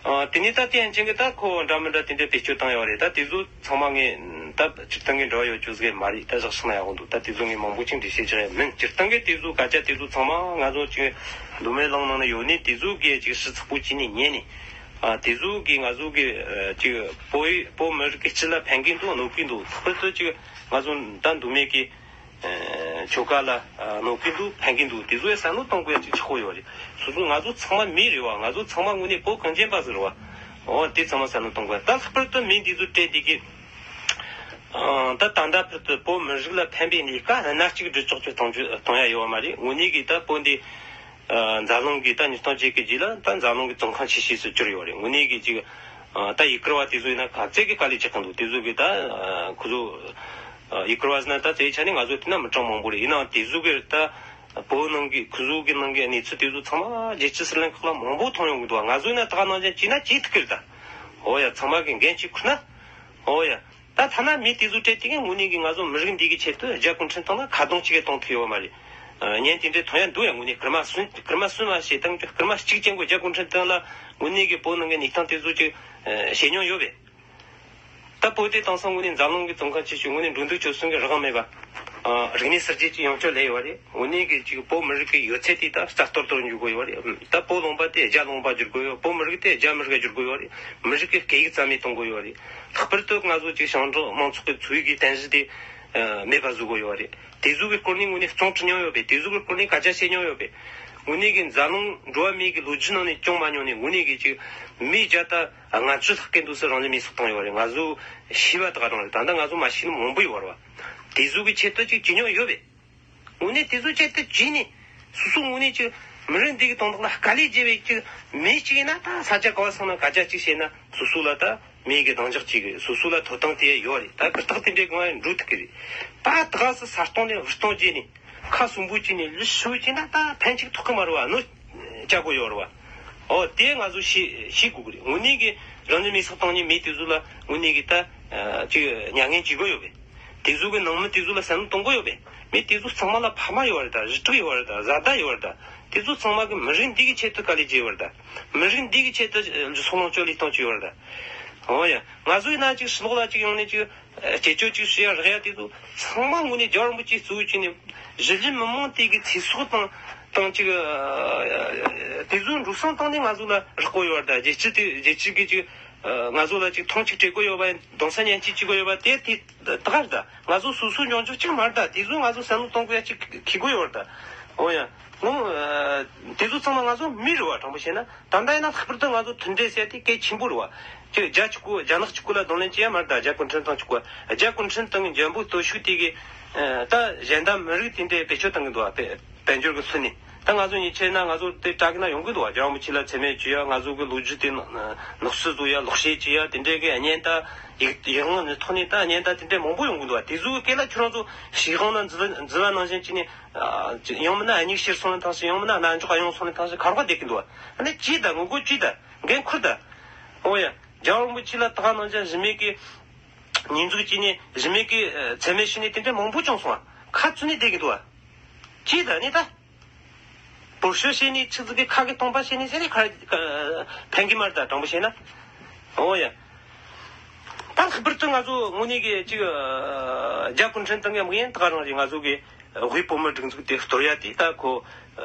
ཨ་དེ་ནས་ད་དེ་ཡན་ཆད་ཀྱི་ད་ཁོ་འདྲ་མི་འདྲ་དེ་འདྲའི་བེད་སྤྱོད་བཏང་ཡོད་རེད། ད་དེ་ཚོ་ཚང་མ་ངས་ད་སྤྱིར་བཏང་གི་འབྲེལ་བ་ཡོད་རྒྱུ་ཟིག་མ་རེད། ད་བཞག་སོང་ན་ཡག་པོ་འདུག་ད་དེ་ཚོ་ངས་མང་པོ་ཅིག་འགྲེལ་བཤད་བྱེད་ཡ་མིན། སྤྱིར་བཏང་གི་དེ་ཚོ་སྐད་ཆ་དེ་ཚོ་ཚང་མ་ང་ཚོ་ཅིག་མདོ་སྨད་གླིང་ནང་ན་ཡོད་ནས་དེ་ཚོ་གིས་ཅིག་ཞིབ་ཚགས་པོ་བྱས་ནས་ཉན་ནས། ཨ་དེ་ཚོ་གིས་ང་ཚོ་གི་ཨ་ཅིག་བོད་བོད་མི་རིགས་ཀྱི་སྤྱི་ལ་ཕན་གི་འདུག་གནོད་གི་འདུག་ལྷག་པར་དུ་ཅིག་ང་ཚོ་ད་མདོ་སྨད་ཀྱི་ ཆོལ་ཁ་ལ་གནོད་ཀྱི་འདུག་ཕན་གྱི་འདུག་དེ་ཚོ་ཡང་བསམ་བློ་གཏོང་དགོས་ཡ་ཅིག་ཆགས་ཡོད་རེད། སོ་སོ་ང་ཚོ་ཚང་མ་མི་རེད་བ། ང་ཚོ་ཚང་མ་དངོས་གནས་བོད་གངས་ཅན་པ་ཟིག་རེད་བ། འོ་དེ་ཚང་མ་བསམ་བློ་གཏོང་དགོས། ད་ལྷག་པར་དུ་མི་འདི་ཚོ་སྤྲད་དེ་གི་ད་ད་ལྟ་བར་དུ་བོད་མི་རིགས་ལ་ཕན་པའི་ལས་ཀ་སྣ་གཅིག་སྒྲུབ་ཆོག་ཆོག་གཏོང་རྒྱུ་གཏོང་ཡ་ཡོད་བ་མ་རེད། དངོས་གནས་གི་ད་བོད་འདི་འཛམ་གླིང་གི་ད་ཉིས་སྟོང་བརྒྱད་ཀྱི་རྗེས་ལ་ད་འཛམ་གླིང་གི་ཙོང་ཁ་ཆེ་ཤོས་སུ་གྱུར་ཡོད་རེད། དངོས་གནས་གི་ཅིག་ད་ཡུ་གུར་བ་དེ་ཚོ་ཡིན་ན་ག་ཚད་གི་དཀའ་ལས་རྒྱག་གི་འདུག་དེ་ཚོ་གི་ད་ཁོ་ཚོ་ཡུ་གུར་བ་ཟེར་ན་ད་དེའི་ཆ་ནས་ང་ཚོ་བལྟས་ན་མི་གྲངས་མང་པོ་རེད། ཡིན་ནའང་དེ་ཚོ་གི་ད་བོད་ནང་གི་ཁོ་ཚོ་གི་ནང་གི་གནས་ཚུལ་དེ་ཚོ་ཚང་མ་རྒྱལ་སྤྱིའི་ཟུར་ལེན་ཁག་ལ་མང་པོ་མཐོང་ཡོང་གི་འདུག་ང་ཚོ་ཡིན་ན་ད་ག་ནང་བཞིན་བྱས་ན་བྱེད་ཐུབ་ཀྱི་རེད་ད། འོ་ཡ། ཚང་མ་གི་འགན་ཅིག་ཁུར་ན། འོ་ཡ། ད་ཐ་ན་མི་དེ་ཚོ་སྤྲད་དེ་གི་དངོས་གནས་གི་ང་ཚོ་མི་རིགས་འདི་གི་ཆེད་དུ་རྒྱ་གུང་ཁྲན་ཏང་ལ་ཁ་རྡུང་ཅིག་གི་གཏོང་ཐུབ་ཡོད་མ་རེད། ཨ། ཉན་དེ་འདྲའི་མཐོང་ཡ་འདུག་ཡ། དངོས་གནས་སྐར་མ་གསུམ་སྐར་མ་གསུམ་མ་བྱས་དང་སྐར་མ་གཅིག་ཅན་གོ་རྒྱ་གུང་ཁྲན་ཏང་ལ་དངོས་གནས་གི་བོད་ནང་གི་གནས་སྟངས་དེ་ཚོ་ཅིག་ཨ། བཤད་མྱོང་ཡོད་པས། ད་བོད་དེ་དེང་སང་དངོས་གནས་འཛམ་གླིང་གི་ཙོང་ཁ་ཆེ་ཤོས་དངོས་གནས་འགྲོ་འདུག་སྤྱོད་གསུམ་གི་རང་དབང་མེད་པ། ཨ། རིག་གནས་གསར་བརྗེ་ཅིག་ཡོང་ཆོག་ལས་ཡོད་རེད། དངོས་གནས་ཀྱི་ཅིག་བོད་མི་རིགས་ཀྱི་ཡོད་ཚད་དེ་ད་རྩ་གཏོར་དུ་འགྱུར་དགོས་ཡོད་རེད། ད་བོད་ལུང་པ་དེ་རྒྱ་ལུང་པ་བསྒྱུར་དགོས་ཡོད། བོད་མི་རིགས་དེ་རྒྱ་མི་རིགས་བསྒྱུར་དགོས་ཡོད་རེད། མི་རིགས་ཀྱི་སྐད་ཡིག་རྩ་མེད་གཏོང་དགོས་ཡོད་རེད། ལྷག་པར་དུ་ང་ཚོ་ཅིག་ཞིང་འབྲོག་མང་ཚོགས་ཀྱི་འཚོ་བའི་གི་རྟེན་གཞི་དེ་ཨ། མེད་པ་བཟོ་དགོས་ཡོད་རེད། དེ་ཚོ་གི་སྐོར་ནས་དངོས་གནས་རྩོམ་འབྲི་མྱོང་ཡོད་པས། དེ་ཚོ་གི་སྐོར་ནས་སྐད་ཆ་བཤད་མྱོང་ཡོད་པས། དངོས་གནས་ཀྱི་འཛམ་གླིང་འགྲོ་བ་མིའི་གི་ལོ་རྒྱུས་ནང་ནས་བྱུང་མ་མྱོང་ནས་དངོས་གནས་ཀྱི་ཅིག་མི་བརྒྱ་དང་ལྔ་བཅུ་ལྷག་གི་འདུག་སེ་རང་ལུས་མེར་སྲེག་བཏང་ཡོད་རེད། ང་ཚོ་ཤེས་པ་དག་རང་རེད། ད་ལྟ་ང་ཚོ་མ་ཤེས་ནི་མང་པོ་ཡོད་རེད་བ། དེ་ཚོ་གི་ཆེད་དུ་ཅིག་བྱེད་མྱོང་ཡོད་པས། དངོས་གནས་དེ་ཚོ་ཆེད་དུ་བྱས་ནས་སོ་སོ་དངོས་གནས་ཀྱི་མི་རིགས་འདི་གི་དོན་དག་ལ་དཀའ་ལས་བརྒྱབ་པའི་ཅིག་མི་གཅིག་ཡིན་ན་ད་ས་ཆ་ག་བ་སོང་ན་སྐད་ཆ་གཅིག་བཤད་ན་སོ་སོ་ལ་ད་མི་གི་གདེང་འཇོག་ཅིག་གི་སོ་སོ་ལ་ཐོབ་ཐང་དེ་ཡོད་རེད། ད་གུ་དག་དེ་འདྲའི་སྒང་ལ་འགྲོ་ཐུབ་ཀྱི་རེད། ད་ད་ག་སེ་ས་སྟོང་ནས་འུར་སྟོང་བྱས་ནས་ཁ་སུན་པོ་བྱས་ནས་ལུས་ཤུགས་བྱས་ན་ད་ཕན་ཅིག་ཐོགས་ཀྱི་མ་རེད་བ། གནོད་བྱ་དགོས་ཡོད་རེད་བ། ཨོ་དེ་ང་ཚོ་ཤེས་ཤེས་དགོས་ཀྱི་རེད། དངོས་གནས་ཀྱི་རང་ཉིད་མེ་སྲེག་བཏང་མཁན་མི་དེ་ཚོ་ལ་དངོས་གནས་ཀྱི་ད་ཅིག་མྱ་ངན་བྱེད་དགོས་ཡོད་པས། དེ་ཚོ་གི་ནང་མི་དེ་ཚོ་ལ་བསམ་བློ་གཏོང་དགོས་ཡོད་པས། མི་དེ་ཚོ་ཚང་མ་ལ་ཕ་མ་ཡོད་རེད་ད། རུ་ཕྲུག་ཡོད་རེད་ད། བཟའ་ཟླ་ཡོད་རེད་ད། དེ་ཚོ་ཚང་མ་གི་མི་རིགས་འདི་གི་ཆེད་དུ་དཀའ་ལས་བརྒྱབ་ཡོད་རེད་ད། མི་རིགས་འདི་གི་ཆེད་དུ་སྲོག་ལོངས་སྤྱོད་ལས་གཏོང་བྱས་ཡོད་རེད་ད། འོ་ཡ། ང་ཚོ་ཡིན་ན་ཅིག་ཕྱི་ལོགས་ལ་ཅིག་ཡོང་ནས་ཅིག་སྐྱེས་ཆོས་ཅིག་ཞུ་ཡ་རག་ཡ་དེ་ཚོ་ཚང་མ་དངོས་གནས་རྒྱལ་བ་རིན་པོ་ཆེ་གཙོ་བོ་བྱས་ནས་གཞིས་ལུས་མི་མང་དེ་གི་ཚེ་སྲོག་དང་དང་ཅིག་དེ་ཚོའི་འགྲོ་སོང་བཏང་ནས་ང་ཚོ་ལ་རག་གི་ཡོད་རེད་ད། རྒྱལ་སྤྱི་དེ་རྒྱལ་སྤྱི་གི་ཅིག་ང་ཚོ་ལ་ཅིག་མཐོང་ཆེན་སྤྲད་གི་ཡོད་པ། གདུང་སེམས་མཉེན་ཆས་བྱེད་གི་ཡོད་པ་དེ་དེ་ད་ག་རེད་ད། ང་ཚོ་སོ་སོའི་འབྱུང་འགྱུར་ཅིག་མ་རེད་ད། དེ་ཚོ་ང་ཚོ་བསམ་བློ་གཏོང་དགོས་ཡ་ཅིག་འཁེལ་གི་ཡོད་རེད་ད། འོ་ཡ། ངོ་། དེ་ཚོ་ཚང་མ་ང་ཚོ་མི་རེད་བ། དྲང་པོ་བཤད་ན་ད་ལྟ་ཡིན་ན་ལྷག་པར་དུ་ང་ཚོ་མཐུན་སྒྲིལ་ཟེར་དེ་གལ་ཆེན་པོ་རེད་བ། ཅིག་རྒྱ་གཅིག་པོ་རྒྱ་ནག་གཅིག་པོ་ལ་གདོང་ལེན་བྱེད་ཡ་མ་རེད་ད། རྒྱ་གུང་ཁྲན་ཏང་གཅིག་པོ། རྒྱ་གུང་ཁྲན་ཏང་གི་འཇོན་པོ་སྟོབས་ཤུགས་དེ་གི་ད་གཞན་དག་མི་རིགས་དེ་འདྲའི་བེད་སྤྱོད་གཏང་གི་འདུག་བ། དཔལ་འབྱོར་གི་ཚུལ་ནས། ད་ང་ཚོ་ཉེས་ཆད་ན་ང་ཚོ་དེ་དྲག་གི་ན་ཡོང་གི་འདུག་བ། རྒྱལ་བ་རིན་པོ་ཆེ་ལ་མཚན་སྨད་བྱེད་ཡ། ང་ཚོ་གི་ལོ་རྒྱུས་དེ་ནག་བསུབ་བཟོ་ཡ། ལོག་བཤད་བྱེད་ཡ། དེ་འདྲའི་གི་བརྙན་དང་ཡིག་ཡིག་ངག་ནས་ཐོག་ནས་ད་བརྙན་དང་དེ་འདྲའི་མང་པོ་ཡོང་གི་འདུག་བ། དེ་ཚོའི་སྐད་ལ་ཁྱོད་རང་ཚོ་ཞེ་དྲག་ན་འཛུལ་འཛུལ་བ་ནང་བཞིན་བྱས་ནས། ཡང་མིན་ན་སྙིགས་ཕྱིར་སོང་ནས་ཐང་ཞིག་ཡང་མིན་ན་རྣ་འཇོག་གཡང་སོང་ནས་ཐང་ཞིག་ག་རེ་བསྡད་ཀྱི་འདུག་བ། ཨ་ནི་ཅི་ད་ངོ་རྒོལ་ཅི་ད་འགན་འཁུར་ད། འོ་ཡ། རྒྱལ་བ་རིན་པོ་ཆེ་ལ་ད་ག་ནང་བཞིན་གཞི་མེད་ཀྱི་ཉེས་འཛུགས་བྱས་ནས་གཞི་མེད་ཀྱི་མཚན་སྨད་ཞུས་ནས་དེ་འདྲ་མང་པོ་བྱུང་སོང་བ། ཁ་བཙུམ་ནས་བསྡད་ཀྱི་འདུག་བ། ཅི་ད་ནི་ད། བོད་ཤོར་བྱས་ནས་ཆི་ཟིག་གི་ཁ་གི་སྟོང་པ་བྱས་ནས་ཟེར་ནས་ཁ་ཕན་གི་མ་རེད་ད། དྲང་པོ་བཤད་ན། འོ་ཡ། ད་ལྷག་པར་དུ་ང་ཚོ་དངོས་གནས་ཀྱི་ཅིག་རྒྱ་གུང་ཁྲན་ཏང་གི་དམིགས་ཡུལ་ད་ག་རང་རེད། ང་ཚོ་གི་དབུས་བོད་མིའི་སྒྲིག་འཛུགས་དེ་གཏོར་ཡ་དེ་ད་ཁོ་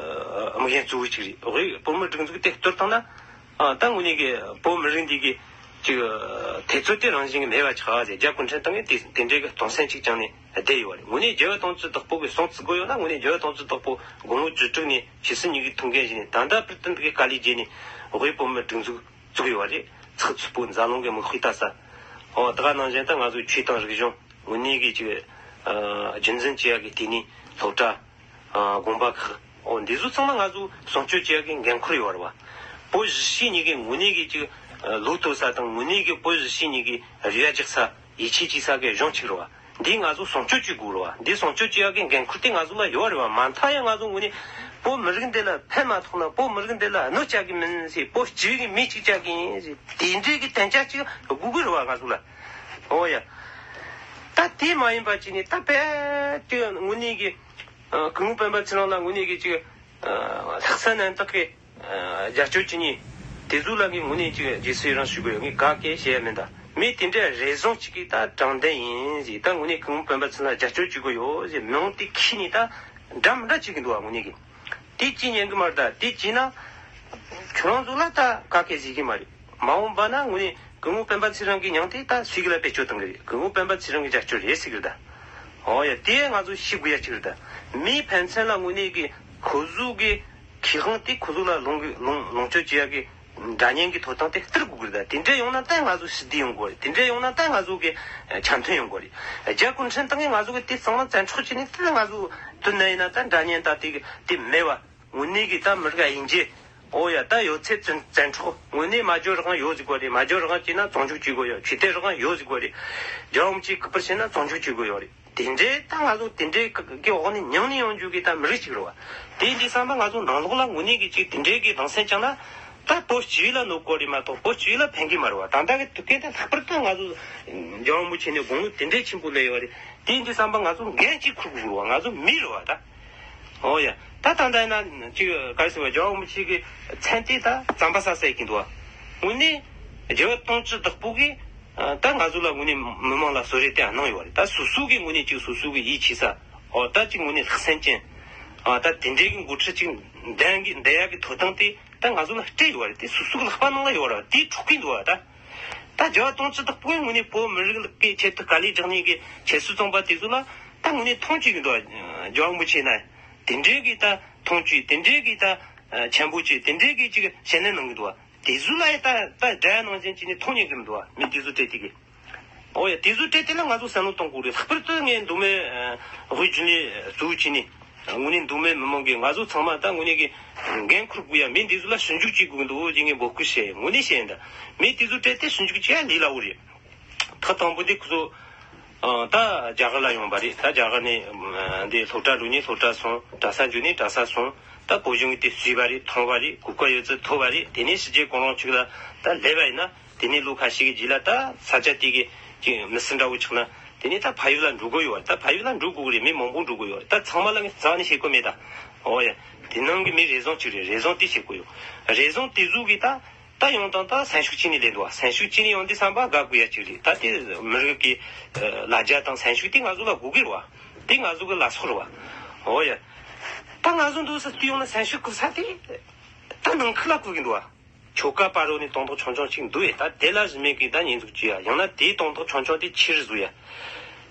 དམིགས་ཡུལ་གཙོ་བོ་ཅིག་རེད། དབུས་བོད་མིའི་སྒྲིག་འཛུགས་དེ་གཏོར་བཏང་ན། ད་དངོས་གནས་ཀྱི་བོད་མི་རིགས་འདི་གི་ཅིག་འཐབ་རྩོད་དེ་རང་བཞིན་གྱི་མེད་པ་ཆགས་ཟེར། རྒྱ་གུང་ཁྲན་ཏང་གིས་དེ་དེ་འདྲའི་གི་གདུང་སེམས་ཅིག་བཅངས་ནས་བསྡད་ཡོད་རེད། དངོས་གནས་རྒྱལ་བ་དོན་གཙོ་བདག་པོ་གི་སྲོག་བརྩི་དགོས་ཡོད་ན། དངོས་གནས་རྒྱལ་བ་དོན་གཙོ་བདག་པོ་དགུང་ལོ་བཅུ་དྲུག་ནས་ཇི་སྲིད་མྱུ་གུ་ཐོན་མཁན་ཞིག་ནས་ད་ལྟ་བར་དུ་འདི་གའི་དཀའ་ལས་བརྒྱབ་ནས་དབུས་བོད་མིའི་སྒྲིག་འཛུགས་བཙུགས་ཡོད་རེད། ཚགས་ཚུད་པོ་འཛམ་གླིང་གི་མིག་དཔེ་ལྟ་ས། འོ་ད་ག་ནང་བཞིན་ད་ང་ཚོའི་ཆོས་དང་རིག་གཞུང་དངོས་གནས་ཀྱི་ཅིག་རྒྱུན་འཛིན་བྱེད་ཡག་གི་ལྟེ་གནས་སློབ་གྲྭ། དགོན་པ་ཁག་འོ་འདི་ཚོ་ཚང་མ་ང་ཚོ་སྲུང་སྐྱོབ་བྱེད་ཡག་གི་འགན་ཁུར་ཡོད་རེད་བ། བོད་གཞིས་བྱེས་གཉིས་ཀའི་དངོས་གནས་ཀྱི་ཅིག་ལོ་ཐོ་ས་དང་དངོས་གནས་ཀྱི་བོད་གཞིས་བྱེས་གཉིས་ཀའི་རེ་བ་རྒྱག་ས་ཡིད་ཆེས་བྱེད་ས་གི་གཞུང་གཅིག་རེད་བ། འདི་ང་ཚོ་སྲུང་སྐྱོབ་བྱེད་དགོས་རེད་བ། འདི་སྲུང་སྐྱོབ་བྱེད་ཡག་གི་འགན་ཁུར་དེ་ང་ཚོ་ལ་ཡོད་རེད་བ། མ་མཐའ་ཡང་ང་ཚོ་དངོས་གནས་བོད་མི་རིགས་འདི་ལ་ཕན་མ་ཐོགས་ན། བོད་མི་རིགས་འདི་ལ་གནོད་བྱ་གི་མིན་ཟེར། བོད་སྤྱི་གི་མི་གཅིག་བྱ་གི་ཡིན་ཟེར། དེ་འདྲའི་གི་དན་ཆ་གཅིག་དགོས་ཀྱི་རེད་བ་ང་ཚོ་ལ། འོ་ཡ། ད་དེ་མ་ཡིན་པ་ཅིག་ནི་ད་དཔེ་དེ་དངོས་གནས་ཀྱི་སྐུ་ངོ་སྤེན་པ་ཚེ་རིང་ལ་དངོས་གནས་ཀྱི་ཅིག་ལྷག་བསམ་རྣམ་དག་གི་རྒྱབ་སྐྱོར་བྱེད་མཁན་དེ་ཚོ་ལ་ངས་དངོས་གནས་ཅིག་རྗེས་སུ་ཡི་རང་ཞུ་དགོས་ཡོད། ངས་ག་གེ་བཤད་ཡ་མིན་ད། མི་དེ་འདྲའི་རེ་ཟུང་ཅིག་གིས་ད་དྲང་བདེན་ཡིན་ཟེར། ད་དངོས་གནས་སྐུ་ངོ་སྤེན་པ་ཚེ་རིང་ལ་རྒྱབ་སྐྱོར་བྱེད་དགོས་ཡོད་ཟེར་མིང་དེ་ཁྱེར་ནས་ད་འདྲ་མི་འདྲ་བྱེད་ཀྱི་འདུག་བ། དངོས་གནས་ཀྱི་དེ་ཅི་ཉན་གི་མ་རེད་ད། དེ་བྱས་ན་ཁྱོད་རང་ཚོ་ལ་ད་ག་གེ་ཟེར་གི་མ་རེད། མ་འོངས་པ་ན་དངོས་གནས་སྐུ་ངོ་སྤེན་པ་ཚེ་རིང་གི་མྱིང་དེ་ད་སུས་གི་ལ་བེད་སྤྱོད་གཏོང་གི་རེད། སྐུ་ངོ་སྤེན་པ་ཚེ་རིང་གི་རྒྱབ་སྐྱོར་རེད་ཟེར་གི་རེད་ད། ཨོ་ཡ། དེ་ང་ཚོ་ཤེས་དགོས་ཡ་གཅིག་རེད་ད། མིའི་ཕན་ཚུན་ལ་དངོས་གནས་ཀྱི་ཁོ་ཚོ་གི་ཁེ་དབང་དེ་ཁོ་ཚོ་ལ་ལོངས་ཀྱི་ལོངས་ལོངས་སྤྱོད་བྱེད་ཡ་གི་འདྲ་མཉམ་གྱི་ཐོབ་ཐང་དེ་སྟེར་དགོས་ཀྱི་རེད་ད། དེ་འདྲ་ཡོང་ན་ད་ང་ཚོ་ཞི་བདེ་ཡོང་གི་རེད། དེ་འདྲ་ཡོང་ན་ད་ང་ཚོ་གི་ཨ་འཆམ་མཐུན་ཡོང་གི་རེད། རྒྱ་གུང་ཁྲན་ཏང་གིས་ང་ཚོ་གི་དེ་གཙང་མ་བཙན་འཕྲོག་བྱས་ནས་ད་ང་ཚོ་དོན་ན་ཡིན་ན་ད་འདྲ་མཉམ་ད་དེ་གི་དེ་མེད་པ། དངོས་གནས་ཀྱི་ད་མི་རིགས་དབྱེ་འབྱེད། ཨོ་ཡ། ད་ཡོད་ཚད་བཙན་བཙན་འཕྲོག་དངོས་གནས་སྨྲ་བརྗོད་རང་དབང་ཡོད་ཟིག་པ་རེད། སྨྲ་བརྗོད་རང་དབང་བྱས་ན་བཙོན་འཇུག་བྱེད་དགོས་ཡོད། ཆོས་དད་རང་དབང་ཡོད་ཟིག་པ་རེད། རྒྱལ་བ་རིན་པོ་ཆེས་སྐུ་པར་བྱས་ན་བཙོན་འཇུག་བྱེད་དགོས་ཡོད་རེད། དེ་འདྲའི་ད་ང་ཚོ་དེ་འདྲའི་གི་འོག་ནས་མྱངས་ནས་ཡོང་རྒྱུ་གི་ད་མི་རིགས་ཅིག་རེད་བ། དེ་འདི་བསམ་པ་ང་ཚོ་ནང་ལོགས་ལ་དངོས་གནས་ཀྱི་ཅིག་དེ་འདྲའི་གི་རང་སེམས་བཅངས་ན། ད་བོད་སྤྱི་ཡོངས་ལ་གནོད་གོ་རེད་མ་གཏོགས་བོད་སྤྱི་ཡོངས་ལ་ཕན་གི་མ་རེད་བ། ད་ལྟ་གི་དུས་སྐབས་དེ་ལྷག་པར་དུ་ང་ཚོ་རྒྱལ་བ་རིན་པོ་ཆེ་ནས་དགུང་ལོ་དེ་འདྲའི་ཆེན་པོ་སླེབས་ཡོད་རེད། དེ་འདི་བསམ་པ་ང་ཚོ་འགན་གཅིག་འཁུར་དགོས་རེད་བ། ང་ཚོ་མི་རེད་བ་ད། ཨོ་ཡ། ད་ད་ལྟ་ཡིན་ན་ཅིག་ག་རེ་ཟེར་བ། རྒྱལ་བ་རིན་པོ་ཆེ་གི་མཚན་དེ་ད་རྩམ་པ་ཟ་ཟེར་གྱིན་འདུག་བ། དངོས་གནས་རྒྱལ་བ་དུང་ཕྱུར་བདག་པོ་གིས་ཨ་ད་ང་ཚོ་ལ་དངོས་གནས་མི་མང་ལ་གསོལ་རས་དེ་གནང་ཡོད་རེད། ད་སོ་སོ་གི་དངོས་གནས་ཅིག་སོ་སོ་གི་ཡིད་ཆེས་ས། ཨོ་ད་ཅིག་དངོས་གནས་ལྷག་སེམས་ཅན། ཨ་ད་དེ་འདྲའི་གི་འགོ་ཁྲིད་ཅིག་འདེམས་གི་འདེམས་ཡག་གི་ཐོབ་ཐང་དེ་ད་ང་ཚོ་ལ་སྤྲད་ཡོད་རེད། དེ་སོ་སོ་གི་ལག་པ་ནང་ལ་ཡོད་རེད། དེ་འཕྲོག་གིན་འདུག་བ་ད། ད་རྒྱལ་བ་དུང་ཕྱུར་བདག་པོས་དངོས་གནས་བོད་མི་རིགས་ཀྱི་ཆེད་དུ་དཀའ་ལས་རྒྱག་མཁན་གྱི་ཆེད་སྲིད་ཚོང་པ་དེ་ཚོ་ལ་ད་དངོས་གནས་མཐོང་ཆེ་གི་འདུག་བ། རྒྱལ་བ་རིན་པོ་ཆེ་ན་དེ་འདྲའི་གི་ད་མཐོང་ཆེ། དེ་འདྲའི་གི་ད་ཆེན་པོ་ཆེ། དེ་འདྲའི་གི་ཅིག་ཞལ་ནས་གནང་གི་འདུག་བ། དེ་ཚོ་ལ་ཡ་ད་ད་དགྲ་ནང་བཞིན་བྱས་ནས་མཐོང་ཉན་གི་མི་འདུག་བ། མི་དེ་ཚོ་སྤྲད་དེ་གི། ཨོ་ཡ། དེ་ཚོ་སྤྲད་དེ་ལ་ང་ཚོ་བསམ་བློ་གཏོང་དགོས་རེད། ལྷག་པར་དུ་ངས་མདོ་སྨད་ཨ་དབུས་རྒྱུན་ལས་གཙོ་བོ་བྱས་ནས་དངོས་གནས་མདོ་སྨད་མི་མང་གིས་ང་ཚོ་ཚང་མ་ད་དངོས་གནས་ཀྱི་འགན་འཁུར་དགོས་ཡ། མི་འདི་ཚོ་ལ་ཞིབ་འཇུག་བྱེད་དགོས་ཀྱི་འདུག་ཅེས་ངས་འབོད་སྐུལ་བྱས། དངོས་གནས་བཤད་ཡིན་ད། མི་དེ་ཚོ་སྤྲད་དེ་ཞིབ་འཇུག་བྱེད་ཡ་ལས་སླ་བོ་རེད། ཐག་དང་པོ་དེ་ཁོ་ཚོ་ཨ་ད་རྒྱ་གར་ལ་ཡོང་པ་རེད། ད་རྒྱ་གར་ནས་ཨ་འདི་སློབ་གྲྭ་འགྲོ་ནས་སློབ་གྲྭ་སོང་། གྲྭ་ས་འགྲོ་ནས་གྲྭ་ས་སོང་། ད་བོད་གཞུང་གིས་དེ་བརྩིས་པ་རེད། མཐོང་བ་རེད། གོ་སྐབས་ཡོད་ཚད་ཐོབ་པ་རེད། དེ་ནས་ཕྱི་རྒྱལ་གུང་ཁྲན་ཞིག་ལ་ད་སླེབས་པ་ཡིན་ན། དེ་ནས་ལོ་ཁ་ཤས་ཀྱི་རྗེས་ལ་ད་ས་ཆ་དེ་གི་ཅིག་མི་སེར་འདྲ་བོ་ཆགས་ན། དེ་ནས་ད་ཕ་ཡུལ་ལ་འགྲོ་དགོས་ཡོད་རེད། ད་ཕ་ཡུལ་ལ་འགྲོ་དགོས་ཀྱི་རེད། མི་མང་པོ་འགྲོ་དགོས་ཡོད་རེད། ད་ཚང་མ་ལ་ངས་རྩ་བ་ནས་བཤད་དགོས་མེད་ད། ཨོ་ཡ། དེ་ནང་གི་མི་རེ་ཟུང་གཅིག་རེད། རེ་ཟུང་དེ་བཤད་དགོས་ཡོད། རེ་ཟུང་དེ་ཚོ་གིས་ད་ད་ཡོང་དང་ད་སེམས་ཤུགས་ཅི་ནས་ལེན་འདུག་བ། སེམས་ཤུགས་ཅི་ནས་ཡོང་དུས་བསམ་པ་དགའ་དགོས་ཡ་གཅིག་རེད། ད་དེ་མི་རིགས་ཀྱི་ལ་རྒྱ་དང་སེམས་ཤུགས་དེ་ང་ཚོ་ལ་དགོས་ཀྱི་རེད་བ། དེ་ང་ཚོ་གི་ལ་སོགས་རེད་བ། ཨོ་ཡ། ད་ང་ཚོ་འདུག་ས་དེ་ཡོང་ན་སེམས་ཤུགས་དགོས་ས་དེ་ད་ནང་ཁུལ་ལ་དགོས་ཀྱི་འདུག་བ། ཆོལ་ཁ་བར་རོ་ནས་དོན་དག་ཆུང་ཆུང་ཅིག་འདུག་ཡ། ད་དེ་ལ་གཞི་མེད་ཀྱི་ད་ཉེས་འཛུགས་བྱེད་ཡ། ཡང་ན་དེའི་དོན་དག་ཆུང་ཆུང་དེ་ཆེ་རུ་བཟོ་ཡ།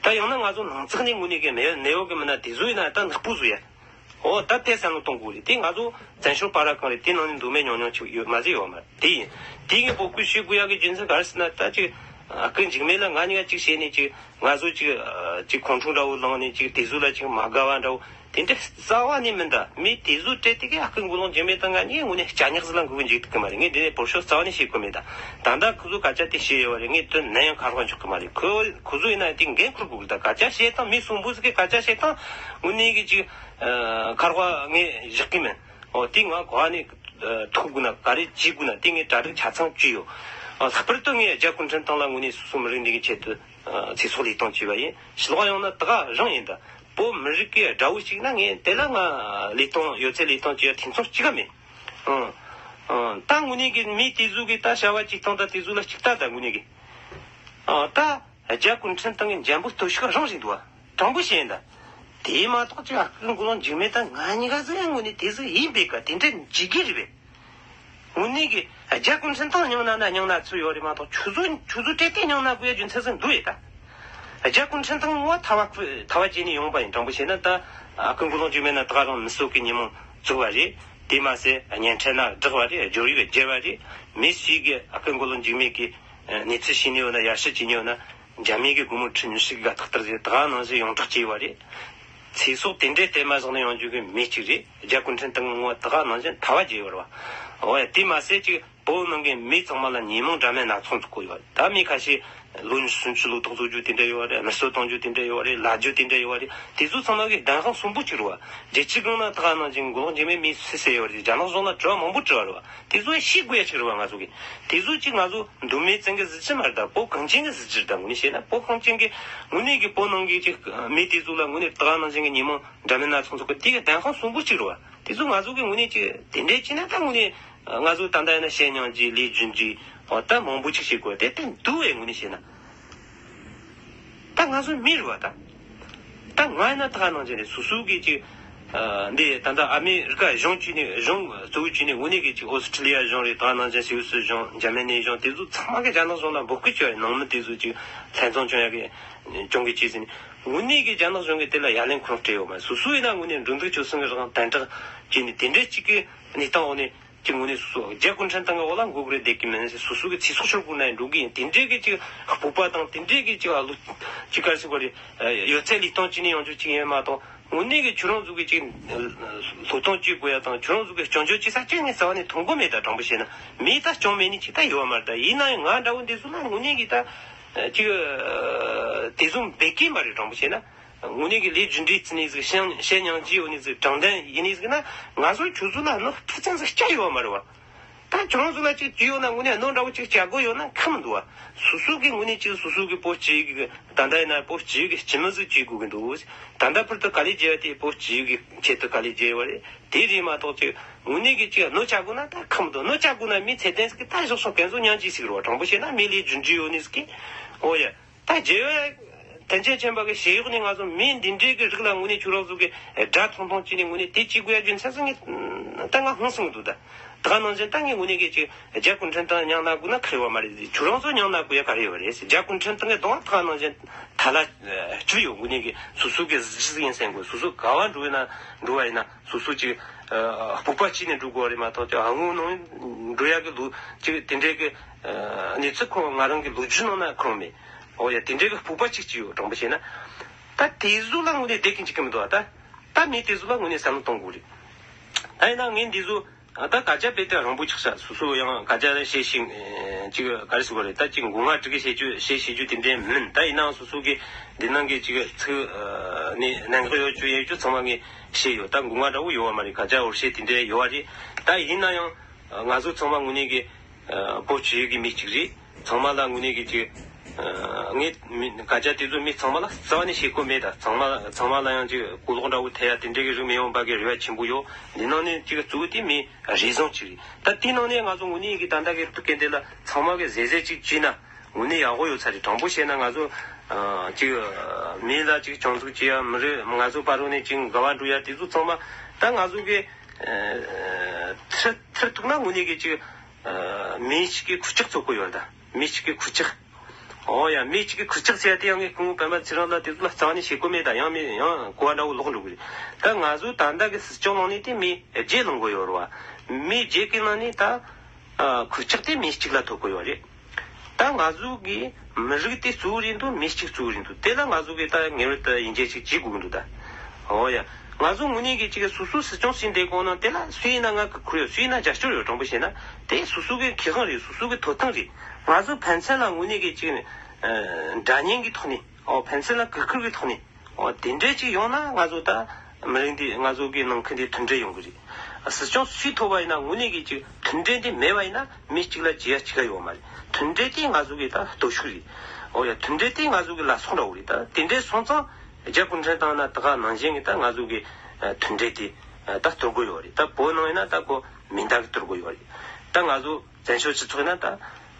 ད་ཡང་ན་ང་ཚོ་ནང་ཚགས་ནས་དངོས་གནས་ཀྱི་མེད་ནད་ཡོད་ཀྱི་མི་སྣ་དེ་ཚོ་ཡིན་ན་ད་ནག་པོ་བཟོ་ཡ། འོ་ད་དེ་བསམ་བློ་གཏོང་དགོས་རེད། དེ་ང་ཚོ་བཙན་བྱོལ་བར་ར་གང་རེད། དེ་ནང་ནས་མདོ་སྨད་ཉུང་ཉུང་ཅིག་ཡོད་མ་ཟེར་ཡོད་མ་རེད། དེ་ཡིན། དེ་ངས་འབོད་སྐུལ་ཞུ་དགོས་ཡ་གི་རྒྱུ་མཚན་ག་རེ་ཟེར་ན། ད་ཅིག་ཨ་ཁུ་འཇིགས་མེད་ལ་ང་གཉིས་ཀ་ཅིག་བྱས་ནས་ཅིག་ང་ཚོ་ཅིག་ཨ་ཅིག་ཁོང་ཁྲོ་འདྲ་བོ་ལངས་ནས་ཅིག་དེ་ཚོ་ལ་ཅིག་མ་དགའ་བ་འདྲ་བོ་དེ་འདྲ་རྩ་བ་ནས་མིན་ད། མི་དེ་ཚོ་སྤྲད་དེ་གི་ཨ་ཁུ་མགོ་ལོག་འཇིགས་མེད་དང་ང་གཉིས་དངོས་གནས་སྐྱ་ཉག་ཟིག་ལ་འགུལ་གི་འཇུག་ཐུབ་ཀི་མ་རེད། ངས་དེ་ནས་བོད་ཤོག་རྩ་བ་ནས་བཤད་གི་མེད་ད། ད་ལྟ་ཁོ་ཚོ་སྐད་ཆ་དེ་བཤད་ཡོད་རེད། ངས་དོན་ནན་ཡང་ཁ་རོག་འཇོག་གི་མ་རེད། ཁོ་ཁོ་ཚོ་ཡིན་ན་དེ་འགན་འཁུར་དགོས་གི། ད་སྐད་ཆ་བཤད་སྟངས་མི་གསོན་པོ་ཟིག་གི་སྐད་ཆ་བཤད་སྟངས་དངོས་གནས་གི་ཅིག་ཨ་ཁ་རོག་ངས་བཞག་གི་མིན། འོ་དེ་ང་གོ་བ་ནས་ཐུག་དགོས་ན་ག་རེ་བྱེད་དགོས་ན་དེ་ངས་གྲ་སྒྲིག་ཆ་ཚང་བྱས་ཡོད། ཨ་ལྷག་པར་དུ་ངས་རྒྱ་གུང་ཁྲན་ཏང་ལ་དངོས་གནས་སོ་སོ་མི་རིགས་འདི་གི་ཆེད་དུ་ཨ་ཚེ་སྲོག་ལས་གཏོང་བྱས་པ་ཡིན། ཕྱི་ལོགས་ཡོང་ན་ད་ག་རང་ཡིན་ད། བོད་མི་རིགས་ཀྱི་དགྲ་བོ་ཞིག་ན་ངས་དེ་ལ་ང་ལས་གཏོང་ཡོད་ཚད་ལས་གཏོང་བྱེད་ཡ་ཐེ་ཚོམ་གཅིག་ཀ་མེད། ཨང་ཨང་། ད་དངོས་གནས་ཀྱི་མི་དེ་ཚོ་གིས་ད་བྱ་བ་ཅིག་བཏང་ད་དེ་ཚོ་ལ་གཅིག་ལྟ་ད་དངོས་གནས་ཀྱི། ཨང་ད་རྒྱ་གུང་ཁྲན་ཏང་གི་འཇམ་པོ་སྟོབས་ཤུགས་རང་རེད་འདུག་བ། དྲང་པོ་བཤད་ཡིན་ད། དེ་མ་གཏོགས་ཅིག་ཨ་ཁུ་མགོ་ལོག་འཇིགས་མེད་ད་ང་གཉིས་ཀ་ཚོ་ཡང་དངོས་གནས་དེ་ཚོ་ཡིན་པས་ཀ་དེ་འདྲ་འཇིགས་ཀྱི་རེད་པས། དངོས་གནས་ཀྱི་རྒྱ་གུང་ཁྲན་ཏང་སྙིང་ན་ན་སྙིང་ན་ཚུར་ཡོད་རེད་མ་གཏོགས་ཁྱོད་ཚོ་ཁྱོད་ཚོ་སྤྲད་དེ་སྙིང་ན་དགོས་ཡ་རྒྱུ་མཚན་ཟིག་འདུག་ཡོད་ད། རྒྱ་གུང་ཁྲན་ཏང་ངོ་ཐ་བ་ཐ་བ་བྱས་ནས་ཡོང་པ་ཡིན། དྲང་པོ་བཤད་ན་ད་ཨ་ཁུ་མགོ་ལོག་འཇིགས་མེད་ན་ད་ག་རང་མི་གསོད་ཀྱི་ཉིན་མོ་བཙུགས་པ་རེད། དེ་མ་ཟད་བརྙན་འཕྲིན་ན་བསྒྲགས་པ་རེད། སྦྱོར་ཡིག་བརྒྱབ་པ་རེད། མི་ཞིག་གིས་ཨ་ཁུ་མགོ་ལོག་འཇིགས་མེད་ཀྱི་གནས་ཚུལ་ཤེས་ནས་ཡོད་ན་ཡར་ཞུ་བྱས་ནས་ཡོད་ན། འཇར་མན་གྱི་སྒོར་མོ་ཁྲི་ཉི་ཤུ་གི་དག་ཐེར་ཟིག་ད་ག་ནང་བཞིན་ཡོངས་གྲགས་བྱས་ཡོད་རེད། ཚེ་སྲོག་དེ་འདྲའི་གཏད་མ་བཞག་ནས་ཡོང་རྒྱུ་གི་མི་གཅིག་རེད། རྒྱ་གུང་ཁྲན་ཏང་ངོ་ད་ག་ནང་བཞིན་ཐ་བ་བརྗེ་ཡོད་རེད་བ། འོ་ཡ། དེ་མ་ཟད་ཅིག་བོད་ནང་གི་མི་ཚང་མ་ལ་ཉེས་མིང་འདྲ་མིན་སྣ་ཚོགས་འདུག་གོ་ཡོད། ད་མི་ཁ་ཤས་ལོ་ཉི་ཤུ་སུམ་ཅུ་ལོ་ཏོག་བཟོ་རྒྱུ་དེ་འདྲ་ཡོད་རེད། མི་གསོད་གཏོང་རྒྱུ་དེ་འདྲ་ཡོད་རེད། ལ་རྒྱུ་དེ་འདྲ་ཡོད་རེད། དེ་ཚོ་ཚང་མ་གི་བདེན་དཔང་གསོན་པོ་གཅིག་རེད་བ། རྒྱལ་སྤྱིའི་སྒང་ན་ད་ག་ནང་བཞིན་མགོ་ལོག་འཇིགས་མེད་མི་སུ་བསད་ཡོད་རེད། རྒྱ་ནག་གཞུང་ལ་དྲི་བ་མང་པོ་དྲི་བ་རེད་བ། དེ་ཚོ་ཤེས་དགོས་ཡ་ཅིག་རེད་བ། ང་ཚོ་གི་དེ་ཚོ་ཅིག་ང་ཚོ་མདོ་སྨད་ཅན་གི་གཟི་བརྗིད་མ་རེད་ད། བོད་གངས་ཅན་གི་གཟི་བརྗིད་རེད་ད། དངོས་གནས་བཤད་ན་བོད་གངས་ཅན་གི་དངོས་གནས་ཀྱི་བོད་ནང་གི་ཅིག་མི་དེ་ཚོ་ལ་དངོས་གནས་ད་ག་ནང་བཞིན་གི་ཉེས་མིང་འདྲ་མིན་སྣ་ཚོགས་འཛུགས་གི་དེ་གི་བདེན་དཔང་གསོན་པོ་གཅིག་རེད་བ། དེ་ཚོ་ང་ཚོ་གི་དངོས་གནས་ཅིག་དེ་འདྲས་བྱས་ན་ད་དངོས་གནས་ང་ཚོ་ད་ལྟ་ཡིན་ན་བཤད་མྱོང་གི་ལས་རྒྱུ་འབྲས་འོ་ད་མང་པོ་ཅིག་བཤད་དགོས་དེ་ལྟ་འདུག་བས། དངོས་གནས་བཤད་ན་ད་ང་ཚོ་མི་རེད་བ་ད། ད་ང་ཡིན་ན་ད་ག་ནང་བཞིན་རེད། སོ་སོ་གི་ཅིག་ འདི་ད་ལྟ་ཨ་མི་རི་ཀ་གཞུང་བཅས་ནས་གཞུང་གཙོ་བོ་བཅས་ནས་དངོས་གནས་ཀྱི་ཅིག་ཨོ་སི་ཁྲི་ལི་ཡ་གཞུང་རེད། ད་ནང་བཞིན་སུད་སི་གཞུང་འཇར་མ་ནི་གཞུང་དེ་ཚོ་ཚང་མ་གི་རྒྱ་ནག་གཞུང་ལ་འབོད་སྐུལ་བྱས་ནང་མི་དེ་ཚོ་ཅིག་ལྷན་འཛོམས་བྱུང་ཡ་གི་གྱོང་གི་ཅི་ཟིན་དངོས་གནས་ཀྱི་རྒྱ་ནག་གཞུང་གི་དེ་ལ་ཡ་ལན་ཁོ་རང་སྤྲད་ཡོད་མ་རེད། སོ་སོ་ཡིན་ན་དངོས་གནས་འགྲོ་འདུག་སྤྱོད་གསུམ་གི་རང་དན་དྲག་བྱས་ནས་དེ་འདྲའི་ཅིག་གི་གནས་སྟངས་འོག་ནས། ཅིག་དངོས་གནས་སོ་སོ་རྒྱ་གུང་ཁྲན་ཏང་གི་འོག་ལ་འགོ་དགོས་རེད་བསྡད་ཀྱི་མིན། སོ་སོ་གི་ཚེ་སྲོག་ཤོར་དགོས་ན་ཡང་འགྲོ་གི་ཡིན། དེ་འདྲའི་གི་ཅིག་སྤོབས་པ་དང་དེ་འདྲའི་གི་ཅིག་ཨ་ལུ་ཅིག་ག་རེ་ཟེར་དགོས་རེད། ཡོད་ཚད་ལུས་སྟོང་བྱས་ནས་ཡོང་རྒྱུ་ཅིག་ཡིན་མ་གཏོགས་དངོས་གནས་གི་ཁྱོད་རང་ཚོ་གི་ཅིག་སློབ་སྟོན་བྱེད་དགོས་ཡ་དང་ཁྱོད་རང་ཚོ་གི་སྐྱོན་བརྗོད་བྱེད་ས་གཅིག་ནས་རྩ་བ་ནས་མཐོང་གི་མེད། ད་དྲང་པོ་བཤད་ན་མིས་ད་སྐྱོན་མེད་ནི་ཅིག་ད་ཡོད་མ་རེད། ད་ཡིན་ན་ཡང་ང་འདྲ་བོ་འདི་ཚོ་ལ་དངོས་གནས་གི་ད་ཅིག་དེ་ཚོ་འབད་ཀྱི་མ་རེད། དྲང་པོ་བཤད་ན། དངོས་གནས་ཀྱི་ལས་རྒྱུ་འབྲས་བརྩིས་ནས་ཟིག་བཤད་བཤད་སྙིང་རྗེ་ཡོད་ནས་ཟིག་དྲང་བདེན་ཡིན་ནས་ཟིག་ན་ང་ཚོ་ཁྱོད་ཚོ་ལ་གནོད་ཕྲ་ཅན་ཟིག་བསྐྱལ་ཡོད་མ་རེད་བ། ད་ཁྱོད་རང་ཚོ་ལ་ཅིག་བྱས་ཡོད་ན་དངོས་གནས་གནོད་འདྲ་བོ་ཅིག་བསྐྱལ་དགོས་ཡོད་ན་ཁག་མི་འདུག་བ། སོ་སོ་གི་དངོས་གནས་ཅིག་སོ་སོ་གི་བོད་སྤྱི་གི་ད་ལྟ་ཡིན་ན་བོད་སྤྱི་གི་སྤྱི་མི་ཟིག་བྱེད་དགོས་ཀྱི་འདུག་ད་ལྟ་བར་དུ་དཀའ་ལས་བརྒྱབ་ཡ་དེ་བོད་སྤྱི་གི་ཆེད་དུ་དཀའ་ལས་བརྒྱབ་ཡོད་རེད། དེ་རེད་མ་གཏོགས་ཅིག་དངོས་གནས་ཀྱི་ཅིག་གནོད་བསྐྱལ་དགོས་ན་ད་ཁག་མི་འདུག་གནོད་བསྐྱལ་དགོས་ན་མི་ཚད་ལྡན་ཟིག་གི་ད་གཞོགས་སོགས་གན་སོ་སྙིང་རྗེ་ཟིག་རེད་བ། དྲང་པོ་བཤད་ན་མི་ལས་རྒྱུ་འབྲས་ཡོད་ནས་ཟིག་གི་འོ་ཡ། ད་རྒྱལ་བ་དན་ཅན་ཆེན་པོ་གི་ཞལ་འོག་ནས་ང་ཚོ་མི་འདི་འདྲའི་གི་རིགས་ལ་དངོས་གནས་ཁྱོད་རང་ཚོ་གི་དགྲ་མཐོང་མཐོང་བྱས་ནས་དངོས་གནས་དེ་བྱེད་དགོས་ཡ་རྒྱུ་མཚན་ཚོ་ངས་ད་ང་ཧང་སང་གི་འདུག་ད་ད་ག་ནང་བཞིན་ད་ངས་དངོས་གནས་གི་ཅིག་རྒྱ་གུང་ཁྲན་ཏང་མྱིང་ན་དགོས་ན་ཁེ་ཡོད་མ་རེད། ཁྱོད་རང་ཚོ་མྱིང་ན་དགོས་ཡ་ག་རེ་ཡོད་རེད། རྒྱ་གུང་ཁྲན་ཏང་གི་གདོང་ད་ག་ནང་བཞིན་ཐ་ལ་བཅུ་ཡོད། དངོས་གནས་གི་སོ་སོ་གི་གཟི་བརྗིད་ཡིན་སེམས་དགོས། སོ་སོ་ག་བ་འགྲོ་ཡིན་ན་འགྲོ་བ་ཡིན་ན། སོ་སོ་ཅིག་ཨ་སྤོབས་པ་བྱས་ནས་འགྲོ་དགོས་པ་རེད་མ་གཏོགས་ཅིག་ཨ་ངོ་ནང་འགྲོ་ཡ་གི་ལུགས་ཅིག་དེ་འདྲའི་གི་ཨ་གནས་ཚུལ་ཁོང་ང་རང་གི་ལོ་རྒྱུས་ནང་ན་ཁོང་མེད། འོ་ཡ་དེ་འདྲའི་གི་སྤོབས་པ་ཅིག་ཅིག་ཡོད། དྲང་པོ་བཤད་ན་ད་དེ་ཚོ་ལ་དངོས་གནས་བསྡད་ཀྱི་འཇུག་གི་མི་འདུག་ཨ་ད་ད་མི་དེ་ཚོ་ལ་དངོས་གནས་བསམ་བློ་གཏོང་དགོས་རེད། ད་ཡིན་ན་ངས་འདི་ཚོ་ད་སྐད་ཆ་དཔེ་དེ་རིང་པོ་ཆགས་ཤག་སོ་སོ་ཡང་སྐད་ཆ་བཤད་ཤིང་ཅིག་ག་རེ་ཟེར་དགོས་རེད། ད་ཅིག་མགོ་རྔ་དཀྲུག་གི་བཤད་རྒྱུ་བཤད་བཤད་རྒྱུ་དེ་འདྲའི་མིན། ད་ཡིན་ནའང་སོ་སོ་གི་འདི་ནང་གི་ཅིག་ཚིག་ནས་གནད་འགག་ཡོད་རྒྱུ་ཡོད་རྒྱུ་ཚང་མ་ངས་བཤད་ཡོད། ད་མགོ་རྔ་འདྲ་བོ་ཡོད་བ་མ་རེད། སྐད་ཆ་འོ་བཤད་དེ་འདྲའི་ཡོད་བ་རེད། ད་ཡིན་ན་ཡང་ང་ཚོ་ཚང་མ་དངོས་གནས་ཀྱི་བོད་སྤྱི་ཡོངས་ཀྱི་མི་གཅིག་རེད། ཚང་མ་ལ་དངོས་གནས་ཀྱི་ཅིག་ངས་མི་སྐད་ཆ་དེ་ཚོ་མི་ཚང་མ་ལ་རྩ་བ་ནས་བཤད་དགོས་མེད། ད་ཚང་མ་ཚང་མ་ལ་ཡང་ཅིག་གོ་ལོག་འདྲ་བོ་ཐེབས་ཡ་དེ་འདྲའི་གི་རིགས་མི་ཡོང་བ་གི་རེ་བ་ཆེན་པོ་ཡོད། འདི་ནང་ནས་ཅིག་གཙོ་བོ་དེ་མི་རེ་ཟུང་གཅིག་རེད། ད་དེའི་ནང་ནས་ང་ཚོ་དངོས་གནས་ཀྱི་ད་ལྟ་གི་སྐད་འདི་ལ་ཚང་མ་གི་གཟབ་གཟབ་ཅིག་བྱས་ན་དངོས་གནས་ཡག་པོ་ཡོད་ས་རེད། དྲང་པོ་བཤད་ན་ང་ཚོ་ཅིག་མི་ལ་ཅིག་སྐྱོན་འཛུགས་བྱེད་ཡ་མི་རེད། ང་ཚོ་བར་རོ་ནས་ཅིག་འགལ་བ་འགྲོ་ཡ་དེ་ཚོ་ཚང་མ་ད་ང་ཚོ་གི་ཐེར་ཐེར་ཐུག་ན་དངོས་གནས་ཀྱི་ཅིག་མི་ཞིག་གི་ཁུར་ལྕག་བཙུགས་དགོས་ཡོད། ད་མི་ཞིག་གི་ཁུར་ལྕག་འོ་ཡ། མི་གཅིག་གི་ཁུར་ལྕག་ཟེར་ཡ་དེ་ཡང་ངས་སྐུ་ངོ་སྤེན་པ་ཚེ་རིང་ལ་དེ་ཚོ་ལ་རྩ་བ་ནས་བཤད་དགོས་མེད། ད་ཡང་མི་ཡང་གོ་བ་འདྲ་བོ་ལོག་འགྲོ་གི་རེད། ད་ང་ཚོ་ད་ལྟ་གི་སྲིད་སྐྱོང་ནང་ནས་དེ་མི་བརྒྱད་ལངས་དགོས་ཡོད་རེད་བ། མི་བརྒྱད་ཀྱི་ནང་ནས་ད་ཁུར་ལྕག་དེ་མི་གཅིག་ལ་ཐོབ་དགོས་ཡོད་རེད། ད་ང་ཚོ་གི་མི་རིགས་དེ་གཙོ་བོ་རེད་འདུག་མི་གཅིག་གཙོ་བོ་རེད་འདུག་དེ་ལ་ང་ཚོ་གི་ད་ངེས་པར་དུ་ཡིད་འཇོག་ཅིག་བྱེད་དགོས་ཀྱི་འདུག་ད་འོ་ཡ། ང་ཚོ་དངོས་གནས་ཀྱི་ཅིག་སོ་སོ་སྲིད་སྐྱོང་བྱས་བསྡད་གོང་ན་དེ་ལ་སུ་ཡིན་ན་ང་གི་ཁུར་ཡོད། སུ་ཡིན་ན་རྒྱབ་སྐྱོར་ཡོད། དྲང་པོ་བཤད་ན་དེ་སོ་སོ་གི་ཁེ་དབང་རེད། སོ་སོ་གི་ཐོབ་ཐང་རེད། ང་ཚོ་ཕན་ཚུན་ལ་དངོས་གནས་ཀྱི་ཅིག་ནས་འདྲ་མཉམ་གྱི་ཐོག་ནས་ཨོ་ཕན་ཚུན་ལ་གུས་བཀུར་གྱི་ཐོག་ནས་ཨོ་དེ་འདྲས་ཅིག་ཡོང་ན་ང་ཚོ་ད་མི་རིགས་འདི་ང་ཚོ་གི་ནང་ཁུལ་འདི་མཐུན་སྒྲིལ་ཡོང་གི་རེད། སྲིད་སྐྱོང་སུས་ཐོབ་པ་ཡིན་ན་དངོས་གནས་ཀྱི་ཅིག་མཐུན་སྒྲིལ་འདི་མེད་པ་ཡིན་ན་མི་གཅིག་ལ་བྱེད་ཡ་གཅིག་ལ་ཡོད་མ་རེད། མཐུན་སྒྲིལ་དེ་ང་ཚོ་གི་ད་སྟོབས་ཤུགས་རེད། ཨོ་ཡ་མཐུན་སྒྲིལ་དེ་ང་ཚོ་གི་ལ་སོགས་འདྲ་བོ་རེད། ད་དེ་འདྲས་སོང་ཙང་རྒྱ་གུང་ཁྲན་ཏང་ན་ད་ག་ནང་བཞིན་གི་ད་ང་ཚོ་གི་མཐུན་སྒྲིལ་དེ་ད་གཏོར་དགོས་ཡོད་རེད། ད་བོད་ནང་ཡིན་ན་ད་ཁོ་མིང་བརྡ་གི་གཏོར་དགོས་ཡོད་རེད། ད་ང་ཚོ་བཙན་བྱོལ་སྤྱི་ཚོགས་ཡིན་ན་ད་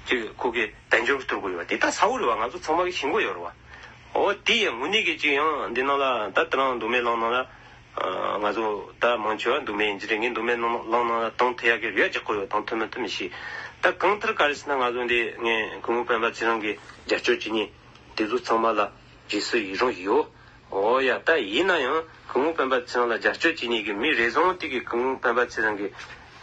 ཅིག་ཁོ་གི་དལ་འབྱོར་གི་གཏོར་དགོས་ཡོད་རེད། དེ་ད་གསལ་བོ་རེད་བ། ང་ཚོ་ཚང་མ་གི་ཤེས་དགོས་ཡོད་རེད་བ། འོ་དེ་ཡང་དངོས་གནས་གི་ཅིག་ཡང་འདི་ནང་ལ་ད་དེ་རིང་མདོ་སྨད་ལམ་ནང་ལ་ང་ཚོ་ད་མང་ཆེ་བ་མདོ་སྨད་ཡིན་གྱི་རེད། ངས་མདོ་སྨད་ནང་ལམ་ནང་ལ་དང་ཐད་ཡག་གི་རེ་བ་རྒྱག་གི་ཡོད། དང་ཐུབ་མི་ཐུབ་མི་ཤེས། ད་གང་ལྟར་ག་རེ་ཟེར་ན་ང་ཚོ་འདི་ངས་སྐུ་ངོ་སྤེན་པ་ཚེ་རིང་གི་རྒྱབ་སྐྱོར་བྱེད་མཁན་དེ་ཚོ་ཚང་མ་ལ་རྗེས་སུ་ཡི་རང་ཡོད། འོ་ཡ། ད་ཡིན་ན་ཡང་སྐུ་ངོ་སྤེན་པ་ཚེ་རིང་ལ་རྒྱབ་སྐྱོར་བྱེད་མཁན་གྱི་མི་རེ་ཟུང་དེ་གི་སྐུ་ངོ་སྤེན་པ་ཚེ་རིང་གི་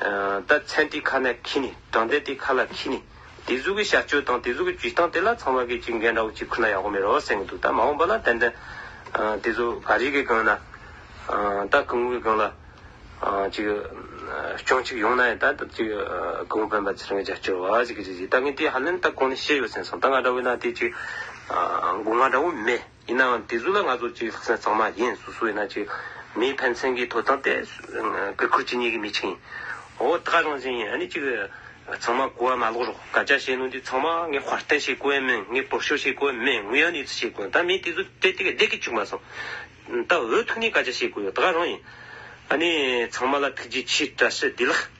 ད་མཚན་དེ་ཁ་ནས་འཁྱེར་ནས། དྲང་བདེན་དེ་ཁ་ལ་འཁྱེར་ནས། དེ་ཚོ་གི་བྱ་སྤྱོད་དང་དེ་ཚོ་གི་བྱེད་སྟངས་དེ་ལ་ཚང་མ་གི་ཅིག་འགན་འདྲ་བོ་ཅིག་འཁུར་ན་ཡག་པོ་མེད་རོགས་བསམ་གི་འདུག་ད་མ་འོངས་པ་ལ་ཏན་ཏན་དེ་ཚོ་ག་རེ་གི་སྒང་ན་ད་སྐུ་ངོ་གི་སྒང་ལ་ཅིག་སྐྱོན་ཅིག་ཡོང་ན་ཡང་ད་ཅིག་སྐུ་ངོ་སྤེན་པ་ཚེ་རིང་གི་རྒྱབ་སྐྱོར་བ་ཅིག་གི་ཅིག་ཅིག་ད་ངས་དེ་ཧ་ལམ་ད་གོང་ནས་བཤད་ཡོད་ཟིན་སོང་། ད་ང་འདྲ་བོ་ཡིན་ན་དེ་ཅིག་མགོ་རྔ་འདྲ་བོ་མེད། ཡིན་ནའང་དེ་ཚོ་ལ་ང་ཚོ་ཅིག་ལྷག་བསམ་གཙང་མ་ཡིན། སོ་སོ་ཡིན་ན་ཅིག་མིའི་ཕན་ཚུན་གྱི་ཐོབ་ཐང་དེ་གུས་བཀུར་བྱེད་མཁན་གྱི་མི་ཅིག་ཡིན། འོ་ད་ག་རང་བཞིན་ཡིན། ཨ་ནི་ཅིག་ཚང་མ་གོ་བ་མ་ལོག་རོགས། སྐད་ཆ་བཤད་ནོ་འདི་ཚང་མ་ངས་དཔར་བསྟན་བྱེད་དགོས་མིན། ངས་བོད་ཤོག་བྱེད་དགོས་མིན། ངོས་ཡང་ནས་ཚུལ་བྱེད་དགོས། ད་མི་དེ་ཚོ་དེ་དེ་ག་བསྡད་ཀྱི་བཅུག་མ་སོང་། ད་འོས་ཐོག་ནས་སྐད་ཆ་བཤད་དགོས་ཡོད། ད་ག་རང་ཡིན། ཨ་ནི་ཚང་མ་ལ་ཐུགས་རྗེ་ཆེ། བཀྲ་ཤིས་བདེ་ལེགས།